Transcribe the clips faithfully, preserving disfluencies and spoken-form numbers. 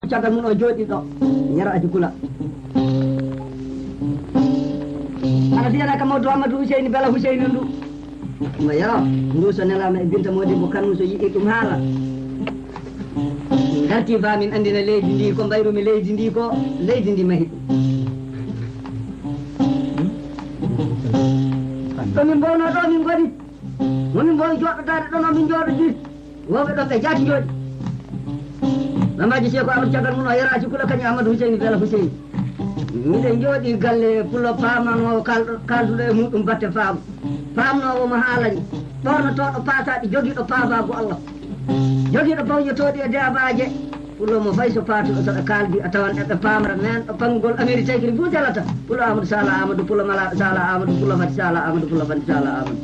Caggal mum o jooɗi ɗo, Yero Aji Kula. Ana fiyana ka Mawdo Amadou Huseyni Bela Huseyni ndu. Mo Yero, ndu so nelaama e Binta Modibo Kanu so yiɗi ɗum haala. Ngarti fa min anndina leydi ndi ko mbayrumi leydi ndi ko leydi ndi mahi ɗum. Ɗo min mbowno ɗo min ngoni. Mo min mbowi jooɗodaade ɗon o min njooɗodi. Wowɓe ɗon ɓe jaati njooɗi. Mamaji Seeko Amadou caggal mum o Yero Aji Kula kañum Amadou Huseyni Bela Huseyni. Miɗen njooɗi galle pullo paamanoowo kal-, kalduɗo e muɗum batte faamu. Faamnoowo mo haalani. Ɓornotooɗo paasaaɗi jogiiɗo paabaagu Allah. Jogiiɗo bawñotooɗi e deabaaje. Pullo mo fay so paatuɗo so ɓe kaaldi a tawan eɓe paamra men ɗo panngugol Amiri Taykiri fuu selata. Pullo Amadou Sala Amadou, pullo malaaɗo Sala Amadou, pullo fati Sala Amadou, pullo fati Sala Amadou.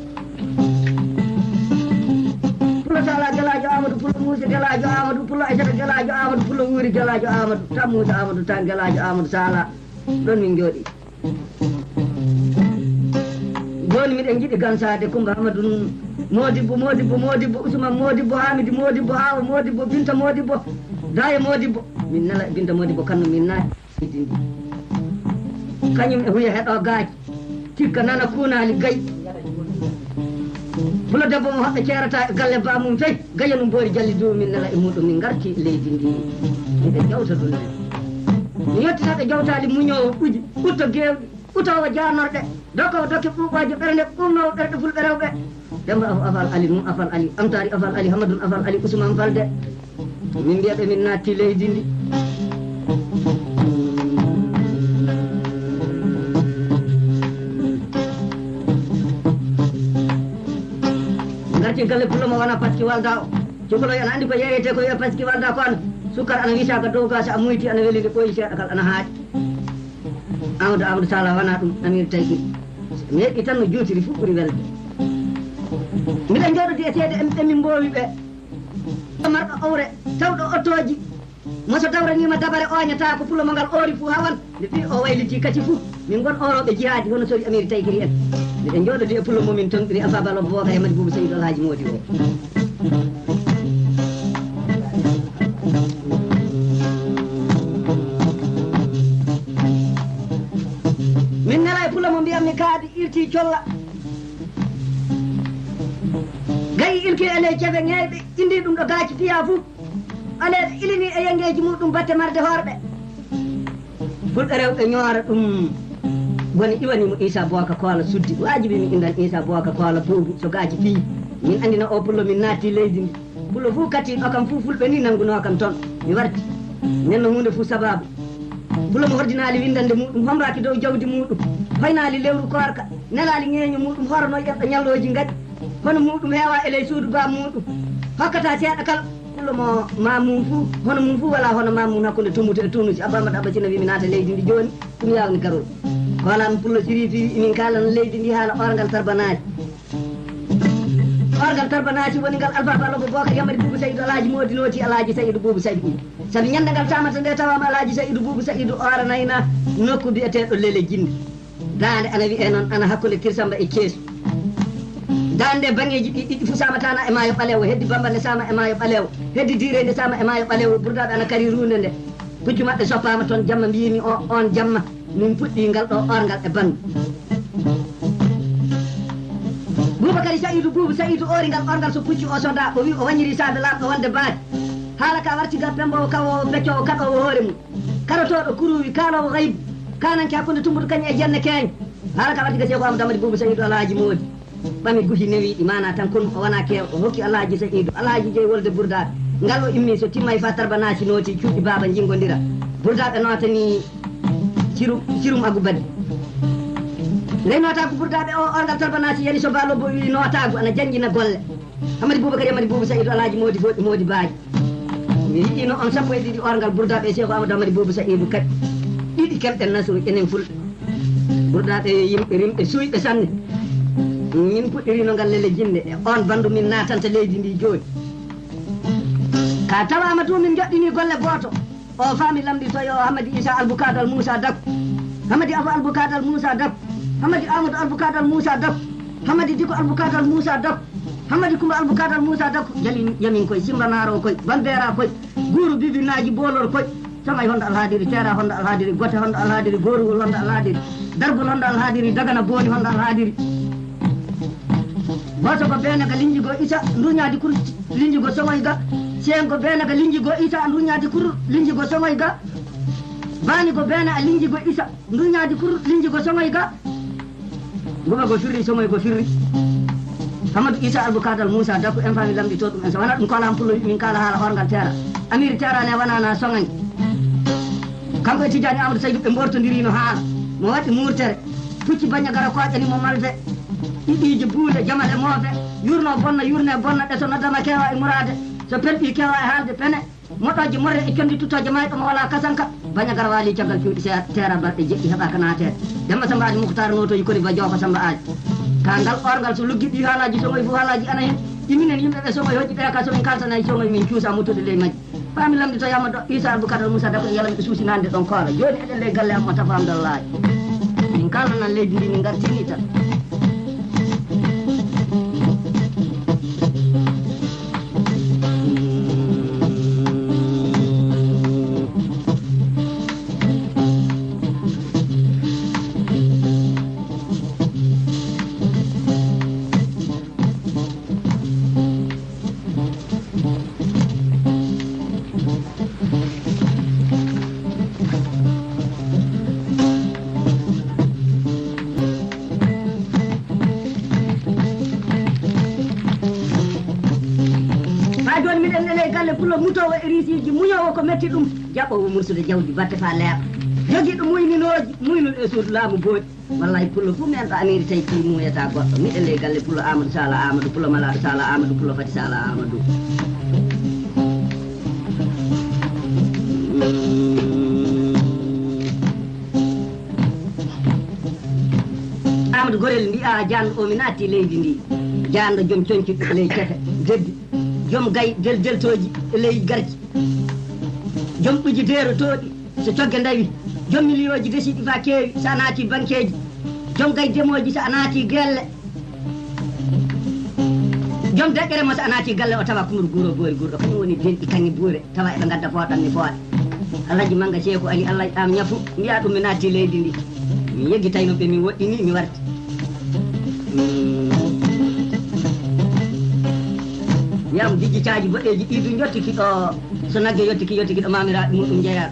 Pullo Sala Gelaajo Amadou, pullo Muusa Gelaajo Amadou, pullo Aysata Gelaajo Amadou, pullo Wuuri Gelaajo Amadou, tan Muusa Amadou, tan Gelaajo Amadou Sala. Ɗon min njooɗi. Jooni miɗen njiɗi gansaade Kumba Amadou nun. Modibbo, Modibbo, Modibbo, Usman Modibbo, Hamidi Modibbo, Awa Modibbo, Binta Modibbo, Daya Modibbo. Min nela e Binta Modibbo kanno min naati. Kañum e huya heɗo gaaji. Cikka nana kuunaali gay. Fulo debbo mo hoɓɓe ceerata e galle ba mum fey. Gaya no mboori jalli duumi nela e muɗum min ngarti leydi ndi. Miɗen jawta ɗum ne. Mi yettitaɓe jawtaali muñoowo ɓuji, ɓutto geewɗi, ɓutoowo jaarnorɗe, dokkoowo dokke ɓuuɓooje ɓernde, ɓuuɓnoowo ɓerɗe fulɓe rewɓe. Demba Afo Afal Ali Mum Afal Ali, Amtaari Afal Ali, Hamadun Afal Ali, Usman Falde. Min mbiya ɓe min naatti leydi ndi. Ngarti galle pullo mo wona Paski Walda o. Cukaloy ana anndi ko yeeyete ko wiya Paski Walda ko ana. Sukkar ana wiisa ka dow gaasa a muyti ana weli nde ɓooyi seeɗa kal ana haaɗi. Amadou Amadou Sala wona ɗum Amir Tayki. Meeɗi tan no juutiri fof ɓuri welde. Miɗen njooɗodi e seede en ɓe min mboowi ɓe. Marɗo owre, tawɗo ottooji. Mo so dawraniima dabare ooñataa ko pulo mo ngal oori fuu hawan. Nde fii o wayliti kati fuu. Min ngon oorooɓe jihaaji hono sori Amiri Taykiri en. Miɗen njooɗodi e pulo mo min tonɗiri Alfa Balo Booka e Madi Buubu Seydu Alhaaji Moodi o. Min nela e pulo mo mbiyammi kaabi irti colla. Gayi ilki e ley cefe ŋeeyɓe, indi ɗum ɗo gaaci piya fuu. Ɓaleeɓe ilini e yengeeji muɗum batte marde hoorɓe. Fulɓe rewɓe ñoora ɗum. Boni iwani mo Isa Booka Koola suddi. Waajibi mi indan Isa Booka Koola buubu so gaaci piyi. Min anndina o pullo min naatti leydi ndi. Pullo fuu kati ɗo kam fuu fulɓe ni nanngunoo kam toon. Mi warti. Nden no huunde fuu sabaabu. Pullo mo hordinaali winndande muɗum, homraaki dow jawdi muɗum. Hoynaali lewru koorka. Nelaali ŋeeño muɗum, hoorano ƴerɗo ñallooji ngaɗi. Hono muɗum heewa e ley suudu baa muɗum. Hokkata seeɗa kala. Pullo mo ma mum fuu, hono mum fuu wala hono ma mum hakkunde Tummutu e Tunusi. Abba Amadou Abba Sina wi mi naata leydi ndi jooni, ɗum yawni garol. Ko wala mi pullo sirifi, min kaalana leydi ndi haala orngal Tarbanaaji. Orngal Tarbanaaji woni ngal Alfa Balogo Bokar Yamari Buubu Sayidu Alaaji Moodi Nooti Alaaji Sayidu Buubu Sayidu. Sabi ñande ngal tamata nde tawama Alaaji Sayidu Buubu Sayidu oranayna nokku biyeteeɗo Lele Jinde. Daande ana wiyee noon, ana hakkunde Kirsamba e Ceesu. Daande nde baŋŋeeji ɗi ɗiɗi fof samatana e maayo ɓaleewo, heddi Bamba nde sama e maayo ɓaleewo, heddi Diire nde sama e maayo ɓaleewo, Burdaaɓe ana kari ruunde nde. Puccu maɓɓe soppaama toon jamma, mbiyimi o, oon jamma, min puɗɗi ngal ɗo orngal e banndum. Buubakari Sa'iidu Buubu Sa'iidu oori ngal orngal so puccu o soda, o wi o wañiri saade laaɓɗo wonde baadi. Haala ka warti ga pembo o kawo becco o kaɗo o hoore mum. Karotooɗo kuruwi, kaaloowo gaybu, kaananke hakkunde Tumbutu Kañi e Jenne Keeñ. Haala ka waddi ga Seeku Amadou Amadi Buubu Sayidu Alhaaji Moodi. Ɓami guhi newiiɗi, maana tan konu o wona keew, o hokki Alhaaji Sayidu, Alhaaji Jeyi Wolde Burdaaɓe. Ngal o immi so timmay fa Tarba Naasi nooti, cuuɗi baaba njingodira. Burdaaɓe nootani cirum, cirum Agu Baddi. Ndey nootaagu Burdaaɓe o, orngal Tarba Naasi yani so Ba Lobbo wi nootaagu ana janjina golle. Amadi Buubakari Amadi Buubu Sayidu Alhaaji Moodi Fooƴi Moodi Baaji. Mi yiɗino on sappo e ɗiɗi orngal Burdaaɓe e Seeku Amadou Amadi Buubu Sayidu kadi. Ɗiɗi kemɗen Nasru enen Fulɓe. Burdaaɓe yimɓe rimɓe suuyɓe sanne. Min puɗɗirino ngal Lele Jinde. E on bandu min naatanta leydi ndi jooni. Ka tawaama du min joɗɗini golle gooto. O faami lamɗi toyo Hamadi Isa Albukadal Muusa Daku. Hamadi Abu Albukadal Muusa Daku. Hamadi Amadou Albukadal Muusa Daku. Hamadi Diko Albukadal Muusa Daku. Hamadi Kumba Albukadal Muusa Daku. Jali yamin koy, Simba Naaro koy, Bambera koy, Guuru Bibi Naaji Boolor koy. Soŋay honɗo alhaadiri, Teera honɗo alhaadiri, Gote honɗo alhaadiri, Goorugol honɗo alhaadiri, Dargol honɗo alhaadiri, Dagana Booni honɗo alhaadiri. Booso ko beene ka linji go Isa, nduñaadi kur linji go Soŋay ga. Seen ko beene ka linji go Isa, nduñaadi kur linji go Soŋay ga. Baani ko beene a linji go Isa, nduñaadi kur linji go Soŋay ga. Nguba go firri, Soŋay go firri. Hamadu Isa Albu Kadal Muusa Daku en faami lamɗi to ɗum en so wona ɗum ko alaa pullo min kaala haala orngal Teera. Amiri Teera ne wonana Soŋay. Kanko e Tijjaani Amadou Saydu ɓe mbortondirino haala. Mo waɗi murtere. Pucci baña gara koƴani mo malde. Ɗiɗiiji buule jamale moofe. Yurno bonna, yurne bonna, ɗe so noddama kewa e muraade. So pelɓi kewa e haalde pene. Moɗoji morre e condi tuttooje mayɗo mo wala kasanka. Baña gara waali caggal cuuɗi seeɗa, Teera balɗe jeɗɗi heɓaka naate. Demba Samba Aji Mukhtar no to yikori ba joofa Samba Aji. Ka ngal orngal so luggi ɗi haalaaji Soŋay fu haalaaji ana hen. Iminen yimɓe ɓe Soŋay hoƴƴi ɓe ka so min kaltanayi Soŋay min cuusa muttude ley majji. Faa mi lamnditoyama ɗo Isa Abdou Kadal Moussa Dako e yalam ɓe suusinande ɗon koola. Jooni eɗen ley galle am mo Tafa Amdallaahi. Min kalanan leydi ndi min ngartini tan. Haa jooni miɗen nene e galle pullo mutoowo e riisiiji, muñoowo ko metti ɗum, jaɓoowo mursude jawdi batte faa leeɓa. Jogiiɗo muyninooji, muynuɗo e suudu laamu booɗi. Wallaahi pullo fuu men ɗo Amiri tawi fii muuyataa goɗɗo. Miɗen ley galle pullo Amadou Sala Amadou, pullo Malaaɗo Sala Amadou, pullo Fati Sala Amadou. Amadou Gorel mbiyaa jaanɗo o mi naatti leydi ndi. Jaanɗo joom coñcuɗi ley cefe, geddi. Joom gay del deltooji ley garki. Joom ɗuji deerotooɗi so cogge ndawi. Joom miliyooji desiɗi faa keewi so a naati bankeeji. Joom gay demooji so a naati gelle. Joom deƴƴere mo so a naati galle o tawa kumru guuro boori guurɗo kañum woni denɗi kaŋŋe buure. Tawa eɓe ngadda fooɗanni fooɗa. Alhaji Manga Seeku Ali, Allah am ñafu, mbiya ɗum mi naatti leydi ndi. Mi yeggitayno ɓe, mi woɗɗini, mi warti. Mm. Wiyam bijji caaji boɗeeji ɗi du njottiki ɗo, so nagge yottiki, yottiki ɗo maamiraaɓe muɗum njeyaa.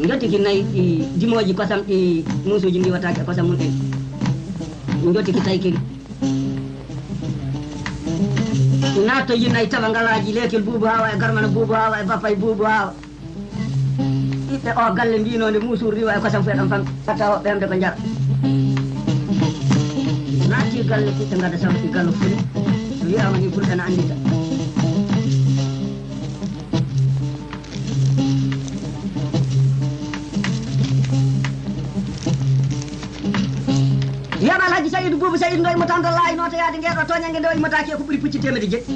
Njottiki nayi ɗi dimooji kosam ɗi muusuuji ndiwataake e kosam mum en. Njottiki taykiri. Naatto yinnayi tawa ngalaaji leekel buubu haawa e garmana buubu haawa e bappay buubu haawa. Ɓiɓɓe o galle mbino nde muusuru riwa e kosam fu e ɗam fam. Hatta woɓɓe hemde ko njara. Naati galle ɓiɓɓe ngada sam ɗi galo fuli. So wiyaama ni fulɓe na anndita. Wiyam Alhaji Sayidu Buubu Sayidu ndo immata ndo laayi noota yaade ngeeɗo tooñange nde o immataake e ko ɓuri pucci teemedde jeɗɗi.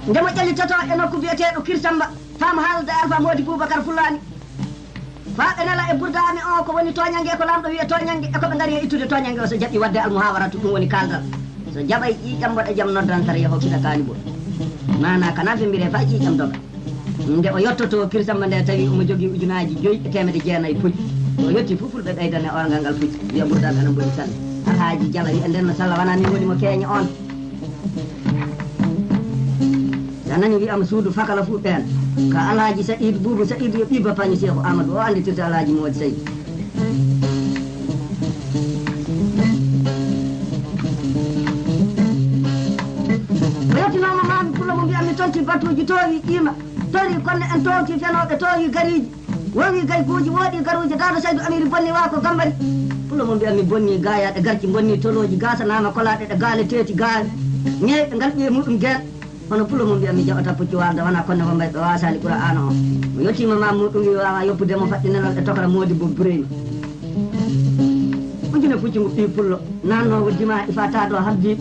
Nde mo ƴellitoto e nokku biyeteeɗo Kirsamba, faa mo haalda e Alfa Moodi Buubakar Fulaani. Faa ɓe nela e burdaami o ko woni tooñange e ko Laamɗo wiye tooñange e ko ɓe ngari e ittude tooñange o so jaɓi waɗde almuhaawaratu ɗum woni kaaldal. So jaɓay ƴiiƴam mboɗa jam noddan sara yaho kisa kaani bo. Maana kana fembire faa ƴiiƴam doga. Nde o yottoto Kirsamba nde tawi omo jogii ujunaaji joyi e teemedde jeenayi pucci. So o yotti fof fulɓe ɓeydane orngal ngal pucci. Wiya burdaami ana mboni salla. Alhaaji Jala wiya nden no salla wonaa min woni mo keeña on. Sa nani wiyama suudu fakala fu ɓeen. Ka Alhaji Sa'idu Buubu Sa'idu yo ɓii bappaño Seeku Amadou o annditirta Alhaji Moodi Sa'idu. O yettinooma maami pullo mo mbiyammi tonti batuuji toowi ƴiima. Tori konne en toowti fenooɓe toowi gariiji. Wowi gayguuji wooɗi garuuji gaano Saydu Amiri bonni waa ko gambari. Pullo mo mbiyammi bonni gaayaaɗe garci bonni tolooji gaasanaama kolaaɗe ɗe gaale teeti gaawe. Ñeeɓe ngal ɓiye muɗum geel. Hono pullo mo mbiyammi jaɓata puccu waalda wona konne mo mbay ɓe waasaali Qur'aana o. Mi yottiima ma muɗum wi waawa yoppude mo faɗɗi nelal e tokora moodi bo bureyma. Ujune puccu ngu ɓii pullo. Naannoowo dima ifa taado habdiiɓe.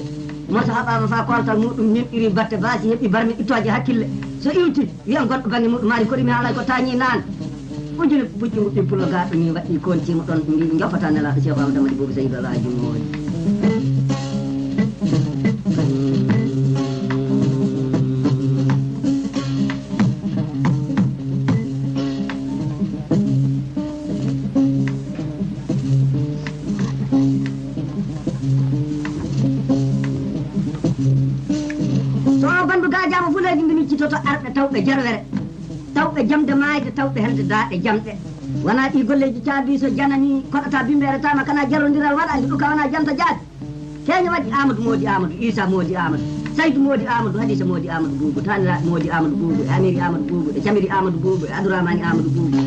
Mo so haɓaama faa kooltal muɗum nimɗiri batte baasi heɓi barmi ittooje hakkille. So iwti. Wiyan goɗɗo bannge muɗum maari koɗi mi haalay ko taañi naan. Ujune buccu ngu ɓii pullo gaaɗo ni waɗɗi koontiima ɗon mbi joppata nelaaɗo Seeku Amadu Amadu Buubu Sayyidu Alhaji Moodi. Tawɓe jerwere, tawɓe jamde maayde, tawɓe helde daaɗe jamɗe. Wonaa ɗii golleeji caabii so jananii koɗata bimbeere tama kana jarondiral waɗa, andi ɗum ka wonaa janta jaati. Keeña waɗi Amadou Moodi Amadou, Isa Moodi Amadou, Saydu Moodi Amadou, Hadisa Moodi Amadou Buubu, Taniraaɓe Moodi Amadou Buubu, e Amiri Amadou Buubu, e Camiri Amadou Buubu, e Abdourahmani Amadou Buubu.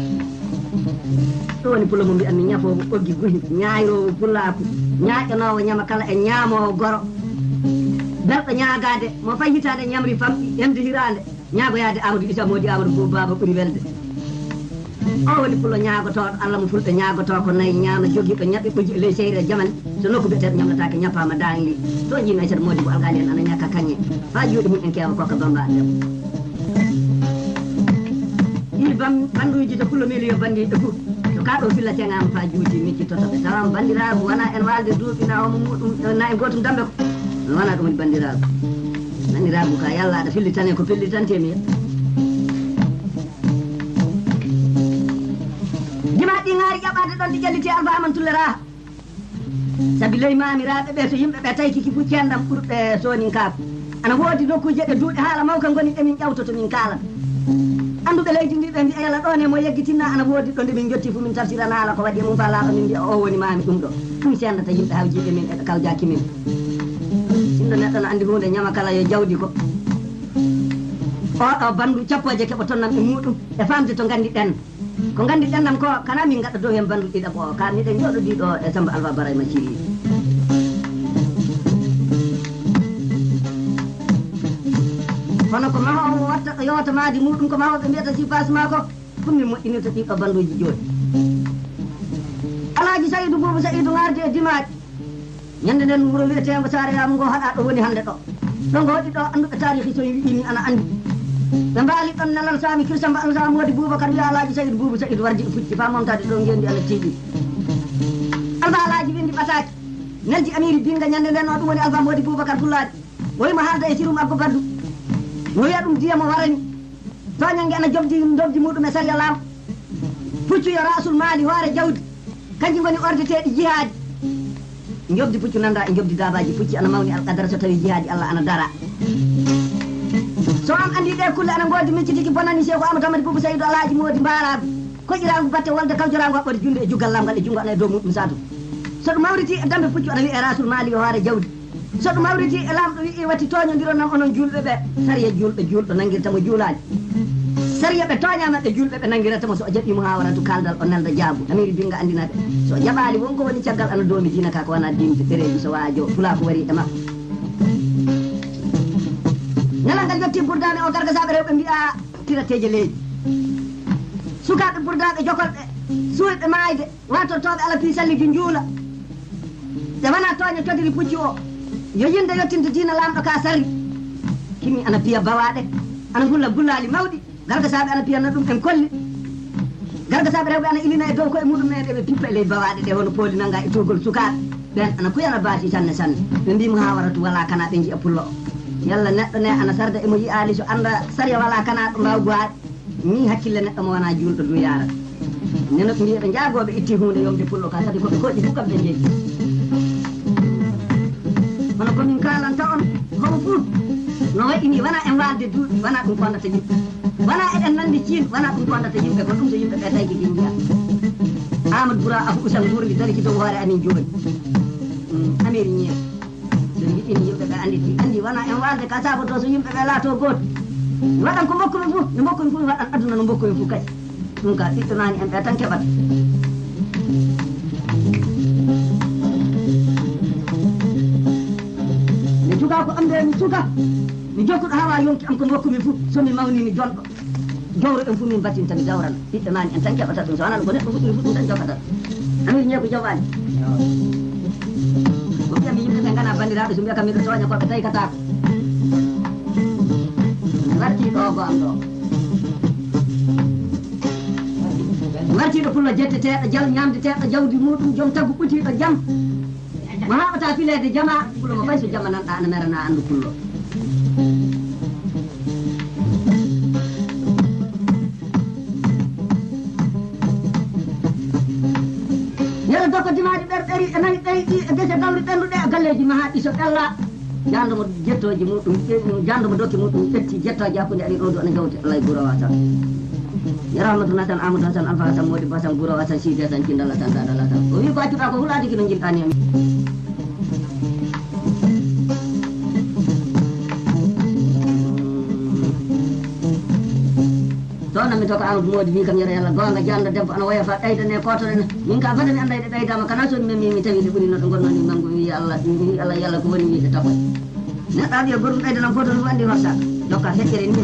Ɗum woni pullo mo mbi'anmi ñafoowo ɓoggi guhi, ñaayroowo pulaaku, ñaaƴanoowo ñama kala e ñaamoowo goro. Belɗo ñaagaade, mo fay hitaande ñamri famɗi, hemdi hiraande. Ñaagoyaade Amadou Isa Moodi Amadou Buubu Baaba ɓuri welde. O woni pullo ñaagotooɗo, Allah mo fulɓe ñaagotoo ko nayi ñaama, jogiiɗo ñaɓɓe ɓoji e ley seyre jamani. So nokku biyeteeɗo ñamlataake ñappaama daangi. To jiimi Aysata Moodi ko algaali en ana ñakka kañe. Faa juuɗe mum en keewa kokka Bamba Adama. Ɗii bam-, banduuji to pullo miili yo banndiiɓe fof. To kaa ɗoo filla teŋaama faa juuti miccitoto ɓe. Tawa banndiraagu wonaa en waalde duuɓi na omo muɗum, na en gootum dambe ko. Wonaa ɗum woni banndiraagu. Banndiraagu ka yalla aɗa fillitane ko fillitantemi. Dimaat ɗi ŋaari ƴaɓaade ɗon ɗi ƴelliti Alfa Aman Tulle Raha. Sabi ley maamiraaɓe ɓe so yimɓe ɓe taykiki buccendam ɓurɓe sooninkaaku. Ana woodi nokkuuje ɗe duuɗe haala mawka ngoni ɗe min ƴawtoto min kaalan. Annduɓe leydi ndi ɓe mbi'a yalla ɗo ne mo yeggitinna ana woodi ɗo nde min njotti fu min tafsirana haala ko waɗi e mum fa laaɓa min mbi'a o woni maami ɗum ɗo. Ɗum sendata yimɓe hawjiiɓe min e ɓe kawjaaki min. Sinno neɗɗo no anndi huunde ñama kala yo jawdi ko. Oɗo banndu cappooje keɓo tonnam e muɗum e faamde to nganndi ɗen. Ko nganndi ɗen nam ko kana min ngaɗa dow heen banndu ɗiɗaɓo o ka miɗen jooɗodii ɗo e Samba Alfa Barayma Ciri. Kono ko mahoowo watta ɗo yowata maadi muɗum ko mahooɓe mbiyata sifaas maa ko ɗum min moƴƴinirta ɗiɗo bannduuji jooni. Alaaji Sayidu Buubu Sayidu ŋaardi e dimaaji. Ñande nden wuro wiyeteengo Saare Yaamu ngo haɗa ɗo woni hannde ɗo. Ɗo ngo waɗi ɗo annduɓe taarihi so wi'ini ana anndi. Ɓe mbaali ɗon nelal saami Kirsamba Alsa Moodi Buubakar wiya Alaaji Sayidu Buubu Sayidu wardi e pucci faa momtaade ɗo ngendi ana tiiɗi. Alfa Alaaji windi ɓataaki. Neldi Amiiri Binga ñande nden o ɗum woni Alfa Moodi Buubakar Fullaade. O wima haalda e sirum Abba Baddu. No wiya ɗum diya mo warani. Tooñannge ana jobdi ndobdi muɗum e sariya laamu. Puccu yo raasul maali hoore jawdi. Kanji ngoni ordeteeɗi jihaadi. Njobdi puccu nanda e njobdi daabaaji pucci ana mawni alqadara so tawi jihaadi Allah ana dara. So on andi ɗe kulle ana ngoodi miccitiki bonani Seeku Amadou Hamadi Buubu Sayidu Alhaji Moodi mbaaraagu. Koƴiraagu batte wolde kawjoraangu haɓɓode junnde e juggal lamgal e junngo ana e dow muɗum saatu. So ɗum hawriti e dambe puccu ana wi'e raasul maali yo hoore jawdi. So ɗum hawriti e laamɗo wi'i watti tooñondiron nam onon juulɓe ɓe. Sariya juulɓe juulɗo nanngirta mo juulaani. Sariya ɓe tooñaama ɓe juulɓe ɓe nanngirata mo so o jaɓii muhaawaratu kaaldal o nelda jaabu. Amiiri Binga anndina ɓe. So o jaɓaali won ko woni caggal ana doomi diina ka ko wonaa diinde ɗereeji so waajo pulaaku warii e makko. Nelal ngal yotti burdaaɓe o gargasaaɓe rewɓe mbi'a tirateeje leydi. Sukaaɓe burdaaɓe jokolɓe suuyɓe maayde. Watortooɓe ala piisalli ki njuula. Ɓe wona tooña codiri puccu o. Yo yinde yottinde diina laamɗo ka sarri. Kimi ana piya bawaaɗe. Ana hulla bullaali mawɗi. Gargasaaɓe ana piyanna ɗum en kolli. Gargasaaɓe rewɓe ana ilina e dow koye muɗum en eɓe pippa e ley bawaaɗe ɗe hono pooli nanga e tuugol sukaaɓe. Ɓen ana kuyana baasi sanne sanne. Ɓe mbi muhawaratu wala kana ɓe njiya pullo o. Yalla neɗɗo ne ana sarda emo yi'aali so annda sariya wala kana ɗo mbaaw go'aaɗe. Ni hakkille neɗɗo mo wonaa juulɗo du yaara. Neno ɓe mbiya ɓe njaagooɓe itti huunde yomde pullo ka sabi ko ɓe koɗi fof kamɓe njeyi. Kono ko min kaalanta on homo fof no wayi ni wona en waalde duuɓi wona ɗum fondata yimɓe. Wona eɗen nanndi ciin wona ɗum fondata yimɓe ko ɗum so yimɓe ɓe tawi kiki njiya. Amadou Boura Abou Ousane Bourgi dari ki dow hoore amin jooni. Amiri ñeew. So mi yiɗi yimɓe ɓe anndi ɗi anndi wona en waalde ka saboto so yimɓe ɓe laato gooto. Mi waɗan ko mbokkumi fof no mbokkumi fof mi waɗan aduna no mbokkumi fof kadi. Ɗum ka ɓiɓɓe maani en ɓe tan keɓata. Mi suka ko am nde mi suka. Mi jokkuɗo hawa yonki am ko mbokkumi fof so mi mawni mi jonɗo. Jowro en fof min battinta mi dawrana. Ɓiɓɓe maani en tan keɓata ɗum so wonaa ɗum ko neɗɗo fuɗɗori fof ɗum tan jokata. Amir ñeeku jowaani. Ko mbiya mi yimɓe ɓe ngana banndiraaɓe so mbiya kam miɗo tooña ko ɓe taykataako. Mi wartii ɗo ko am ɗo. Mi wartii ɗo pullo jetteteeɗo jal ñaamdeteeɗo jawdi muɗum joom tagu ɓutiiɗo jam. Mo haɓata fileede jama pullo mo fay so jama nanɗa ana merana anndu pullo. Yero dokko dimaaɗi ɓerɓeri e nayi ɓeyɗi e gese gawri ɓennduɗe e galleeji mahaaɗi so ɓella. Jando mo jettooji muɗum, jando mo dokke muɗum ƴetti jettooji hakkunde amin ɗo, ɗo na jawte Alla e Guro Hasan. Yero Amadou Hasan, Amadou Hasan, Alfa Hasan, Modibo Hasan, Guro Hasan, Sidi Hasan, Kindal Hasan, Dadal Hasan. O wi ko accuɗa ko hulaade kino jiɗɗani amin. Ɗon ami to ko Amadou Modi wi kam yero Yalla goonga jando debbo ana woya fa ɓeydane kotore na. Min ka fada mi anda ɗe ɓeydama kana so mi mi tawi ɗe ɓuri no ɗo gonno ni mangu wi Alla, wi Alla Yalla ko woni wi ɗe takoy. Neɗɗo aɗa wiya gorum ɓeydanam fof to ɗum anndi horsaka jokka feƴƴere ni.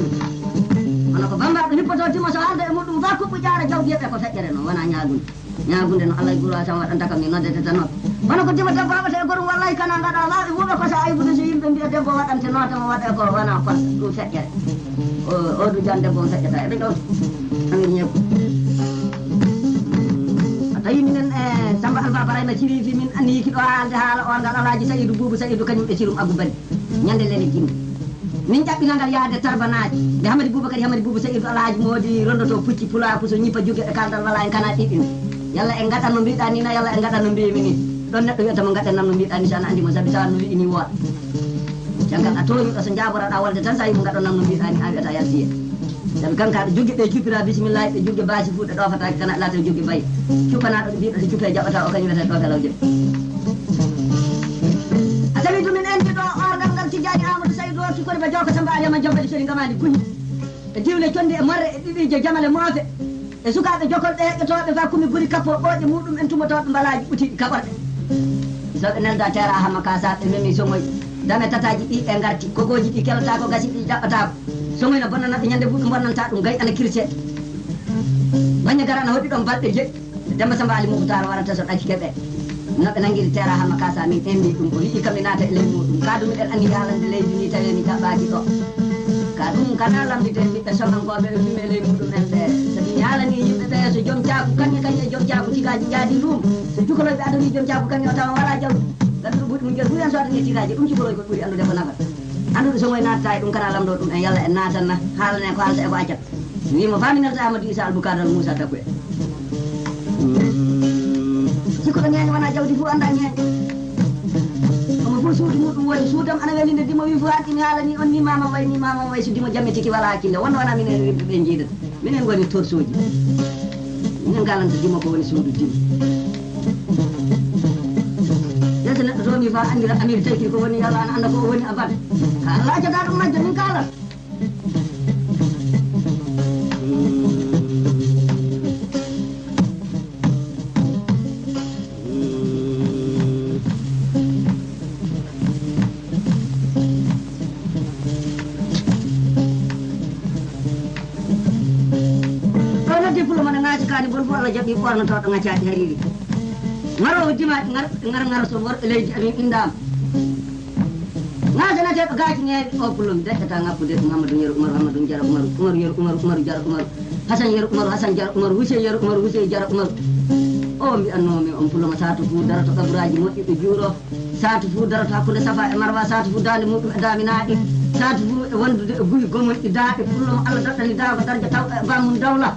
Kono ko bambaɗo hippoto timo so haalda e muɗum ba kuɓɓu ƴaara jawdi yeɓe ko feƴƴere noon wona ñaagunde. Ñaagunde no Alla e Guro Hasan waɗanta kam mi noddete tan noon. Kono ko dima debbo haɓata e gorum wallahi kana ngaɗa laaɓi wuuɓe ko so aybude so yimɓe mbiya debbo waɗante nootama waɗa ko wona kon ɗum feƴƴere. O o du jan debbo on feƴƴata eɓe ɗon. Amir ñeeku. A tawi minen e Samba Alfa Barayma Ciri fi min anniyi kiɗo haalde haala on ngal Alhaji Sayidu Buubu Sayidu kañum e Cirum Agu Bali. Ñande lele jimmi. Min ƴaɓɓinangal yaade Tarbanaaji. Nde Hamadi Boubacar Hamadi Boubou Seydou Alhaji Moodi rondoto pucci pulaaku so ñippa jogi e kaldal wala en kana ɗiɗɗin. Yalla en ngaɗan no mbiɗa ni na yalla en ngaɗan no mbiymi ni. Ɗon neɗɗo wiyata mo ngaɗen nam no mbiɗa ni so ana andi mo sabi tawa no wi'i ni woɗa. Caggal a tooñuɗo so jaaboraɗa wolde tan sa yi mo ngaɗon nam no mbiɗa ni a wiyata yaltiye. Sabi kanka aɗa joggi ɓe cuppira bisimillahi ɓe joggi basi fuu ɗe ɗofataki kana laata joggi bayi. Cuppanaɗo ɗo mbiɗo so cuppe jaɓata o kañum wiyata ɗo felaw joggi. A tawi dumin endi ɗo orgal ngal tijjani amadou saydu o cukkori ba jawka samba aliyama jabbali sori ngamani kuñi e diwle condi e morre e ɗiɗi je jamale moofe e sukaaɓe jokol ɓe heƴƴotooɓe fa kumi guri kappo ɓooƴe muɗum en tumotooɓe mbalaaji ɓutiiɗi kaɓorɗe. So ɓe nelda teera hama ka sa ɓe memi somoy dame tataaji ɗi e ngarti kogooji ɗi kelataako gasi ɗi jaɓɓataako. Somoy no bonnanaɓe ñande buɗe bonnanta ɗum gay ana kirse. Baññe gara ana hoɗi ɗon balɗe jeɗɗi. Demba Samba Ali Muktar warata so ɗacci keɓe. No ɓe nangiri teera hama ka sa min emni ɗum o wi'i kam mi naata e ley muɗum ka ɗum miɗen anndi yaalande leydi ndi tawi mi jaɓɓaaki ɗo. Ka ɗum kana lamditen ɓiɓɓe somankooɓe ɓe fimɓe ley muɗum en ɓe so mi yaalani yimɓe ɓe so joom caaku kañe kañe e joom caaku tigaaji njaadi luum so cukaloyɓe adani joom caaku kañe o tawa wala jawdi. Ganduɗo buuɗi mum jooɗi buuɗi en so adani e tigaaji ɗum cukaloy ko ɓuri anndude ko nafata. Annduɗo so moy naatata e ɗum kana lamdo ɗum en yalla en naatanna haalane ko haalta e ko accata. Wimo faminirta Amadou Issa Alboukadal Moussa Takoye. Sikko ɗo ñeeño wona jawdi fof annda ñeeño. Omo fof suudu muɗum woni suudam ana welinde dimo wi fof haqqi mi haalani on ni mamam way ni mamam way so dimo jammitiki wala hakkille wonno wona minen yimɓe ɓe jiidata minen goni torsoji. Minen galanta dimo ko woni suudu dimo. Yeso neɗɗo tomi fa andira amir taykiri ko woni yalla ana anda ko o woni abad. Ka allah accata ɗum majjo min kalan. Ɗo noddi pulo mona ŋaaji kaani bon fof allah jaɓi ɓornotoɗo ŋaccaɗi hariri. Ŋarowo dimaɗi ngar ngar ngar so worɓe leydi amin indama. Ŋaajanate ko gaaji ŋeewi o pullo mi daƴƴata ŋakkude ko Mamadou Yero Umaru Hamadou Jara Umaru Umaru Yero Umaru Umaru Jara Umaru Hasan Yero Umaru Hasan Jara Umaru Husey Yero Umaru Husey Jara Umaru. O mbiyannoomi on pullo mo saatu fuu daroto kaburaaji moƴƴuɓe juuro saatu fuu daroto hakkunde safa e marwa saatu fuu daande muɗum e daaminaaɗi saatu fuu e wondude e buy gomonɗi daaɗe pullo mo Allah daɗɗani daago darja taw e bamum dawla.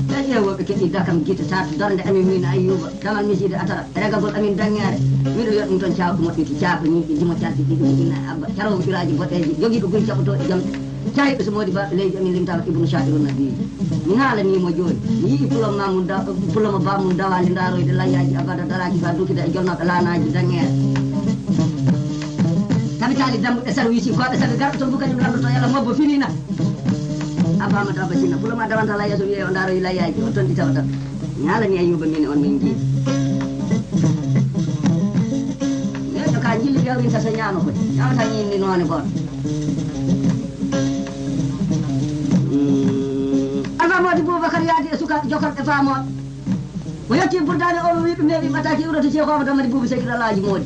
E ƴeewoɓe keɗi dakam gite saatu darnde amin min Ayyuba. Damal misiide atara regagol amin daŋŋeere. Miɗo wiya ɗum toon caawɗo moƴƴuki caako ñiiƴe jimo calɗi ɗiɗi mo inna e abba caroowo ƴuraaji boɗeeji jogiiɗo buy caɓotooɗi jamɗe. Caayɗo so moodi baaɗo leydi amin limtaama ibnu shaa'irun nabiiji. Mi haalanii mo jooni mi yi'i pulomma mum da puloma ba mum dawaali ndaaroyde layyaaji abada daraaki fa dukkida e jolnooɓe laanaaji daŋŋeere. Tabitaali dambuɗe sarwiisi kooɓe sabi garɗo toon fof kañum lamdoto yala mobbo finina. Abba Amadou Abba Sinna, pulo ma dawanta la yeeso wiye o ndaaro ila yaaji o tondi tawa tan. Ñaala ni Ayuba min on min jii. Neɗɗo ka jilli ɓe winta so ñaama koy. Ñaamata ñin ni noone goto. Alfa Modi Boubacar yaadi e suka jokol e famo. O yetti burdani o wi ɗum heɓi ɓataki iwroto ceeko Amadou Amadi Bouba Sekir Alhaji Modi.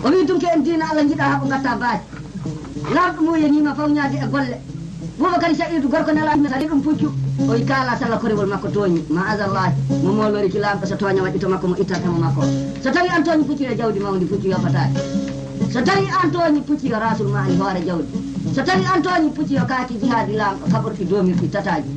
O wi dunke en diina Allah jiɗa haɓo gatta baasi. Laamɗo mum yenima fawñaade e golle. Boubacar Saïdou gorko nelaɗo mi sali ɗum puccu. O wi kaala salla korewol makko tooñi ma asallahi mo moolori ki laamɗo so tooña waɗɗito makko mo ittan emo makko. So tawi an tooñi puccu yo jawdi mawndi puccu yoppataake. So tawi an tooñi puccu yo rasul ma ani hoore jawdi. So tawi an tooñi puccu yo kaaki jihaadi laamɗo kaɓorɗi doomirɗi tataaji.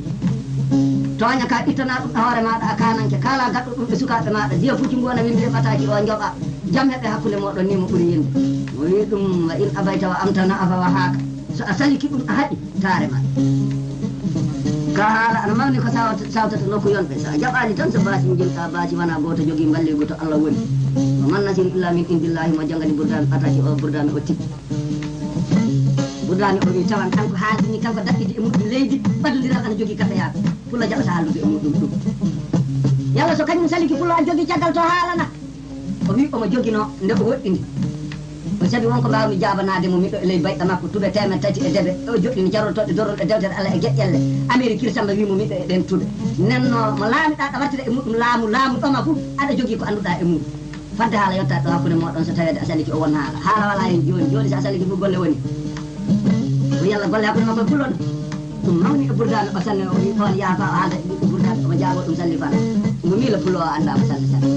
Tooña ka ittana ɗum e hoore maɗa a kananke kala gaɗɗo ɗum e sukaaɓe maɗa jiya puccu ngu wona windire ɓataaki o joɓa. Jam heɓe hakkunde mooɗon ni mo ɓuri yimɓe. Mo wi'i ɗum, "Wa in abayta wa amtana afa wa haaka." So a saliki ɗum a haɗi, taare ma. Ka haala ana mawni ko sawata-, sawtata nokku yonɓe. So a jaɓaali tan, so baasi njilta baasi, wona gooto jogii mballigu to Allah woni. Wa man nasiru illa min indillahi, mo janngani Burdaami ɓataki o, Burdaami o tippi. Burdaami o wi tawan kanko haaldini, kanko daɗɗidi e muɗum leydi, ɓadondiral ana jogii kaɓɓeyaaɓe. Pullo jaɓata haaldude e muɗum ɗum. Yalla so kañum saliki pullo ana jogii caggal to haalana. O wi omo joginoo nde o woɗɗini. O sabi wonko mbaawmi jaabanaade mo miɗo e ley bayɗa makko, tuɓe teemeɗɗe tati e debe, o joɗɗini jarol toɗɗe dorol e dewtere Allah e geƴƴelle. Amerik Kirsamba wi mo miɗo e ɗen tuɓe. Nenno mo laamiɗaa ɗa wartira e muɗum laamu, laamu ɗoma fu, aɗa jogii ko annduɗaa e muɗum. Fadde haala yottaade ɗo hakkunde mooɗon, so taweede a saliki o won haala. Haala walaa heen jooni. Jooni so a saliki fof golle woni. Ko yalla golle hakkunde makko e pullo ɗo. Ɗum mawni e Burdaami o sanne, o wi oon yaafa o haalda e ɓiɓɓe Burdaami, omo jaaboo ɗum salli fala. Mo miila pullo o anndaa mo salli salli.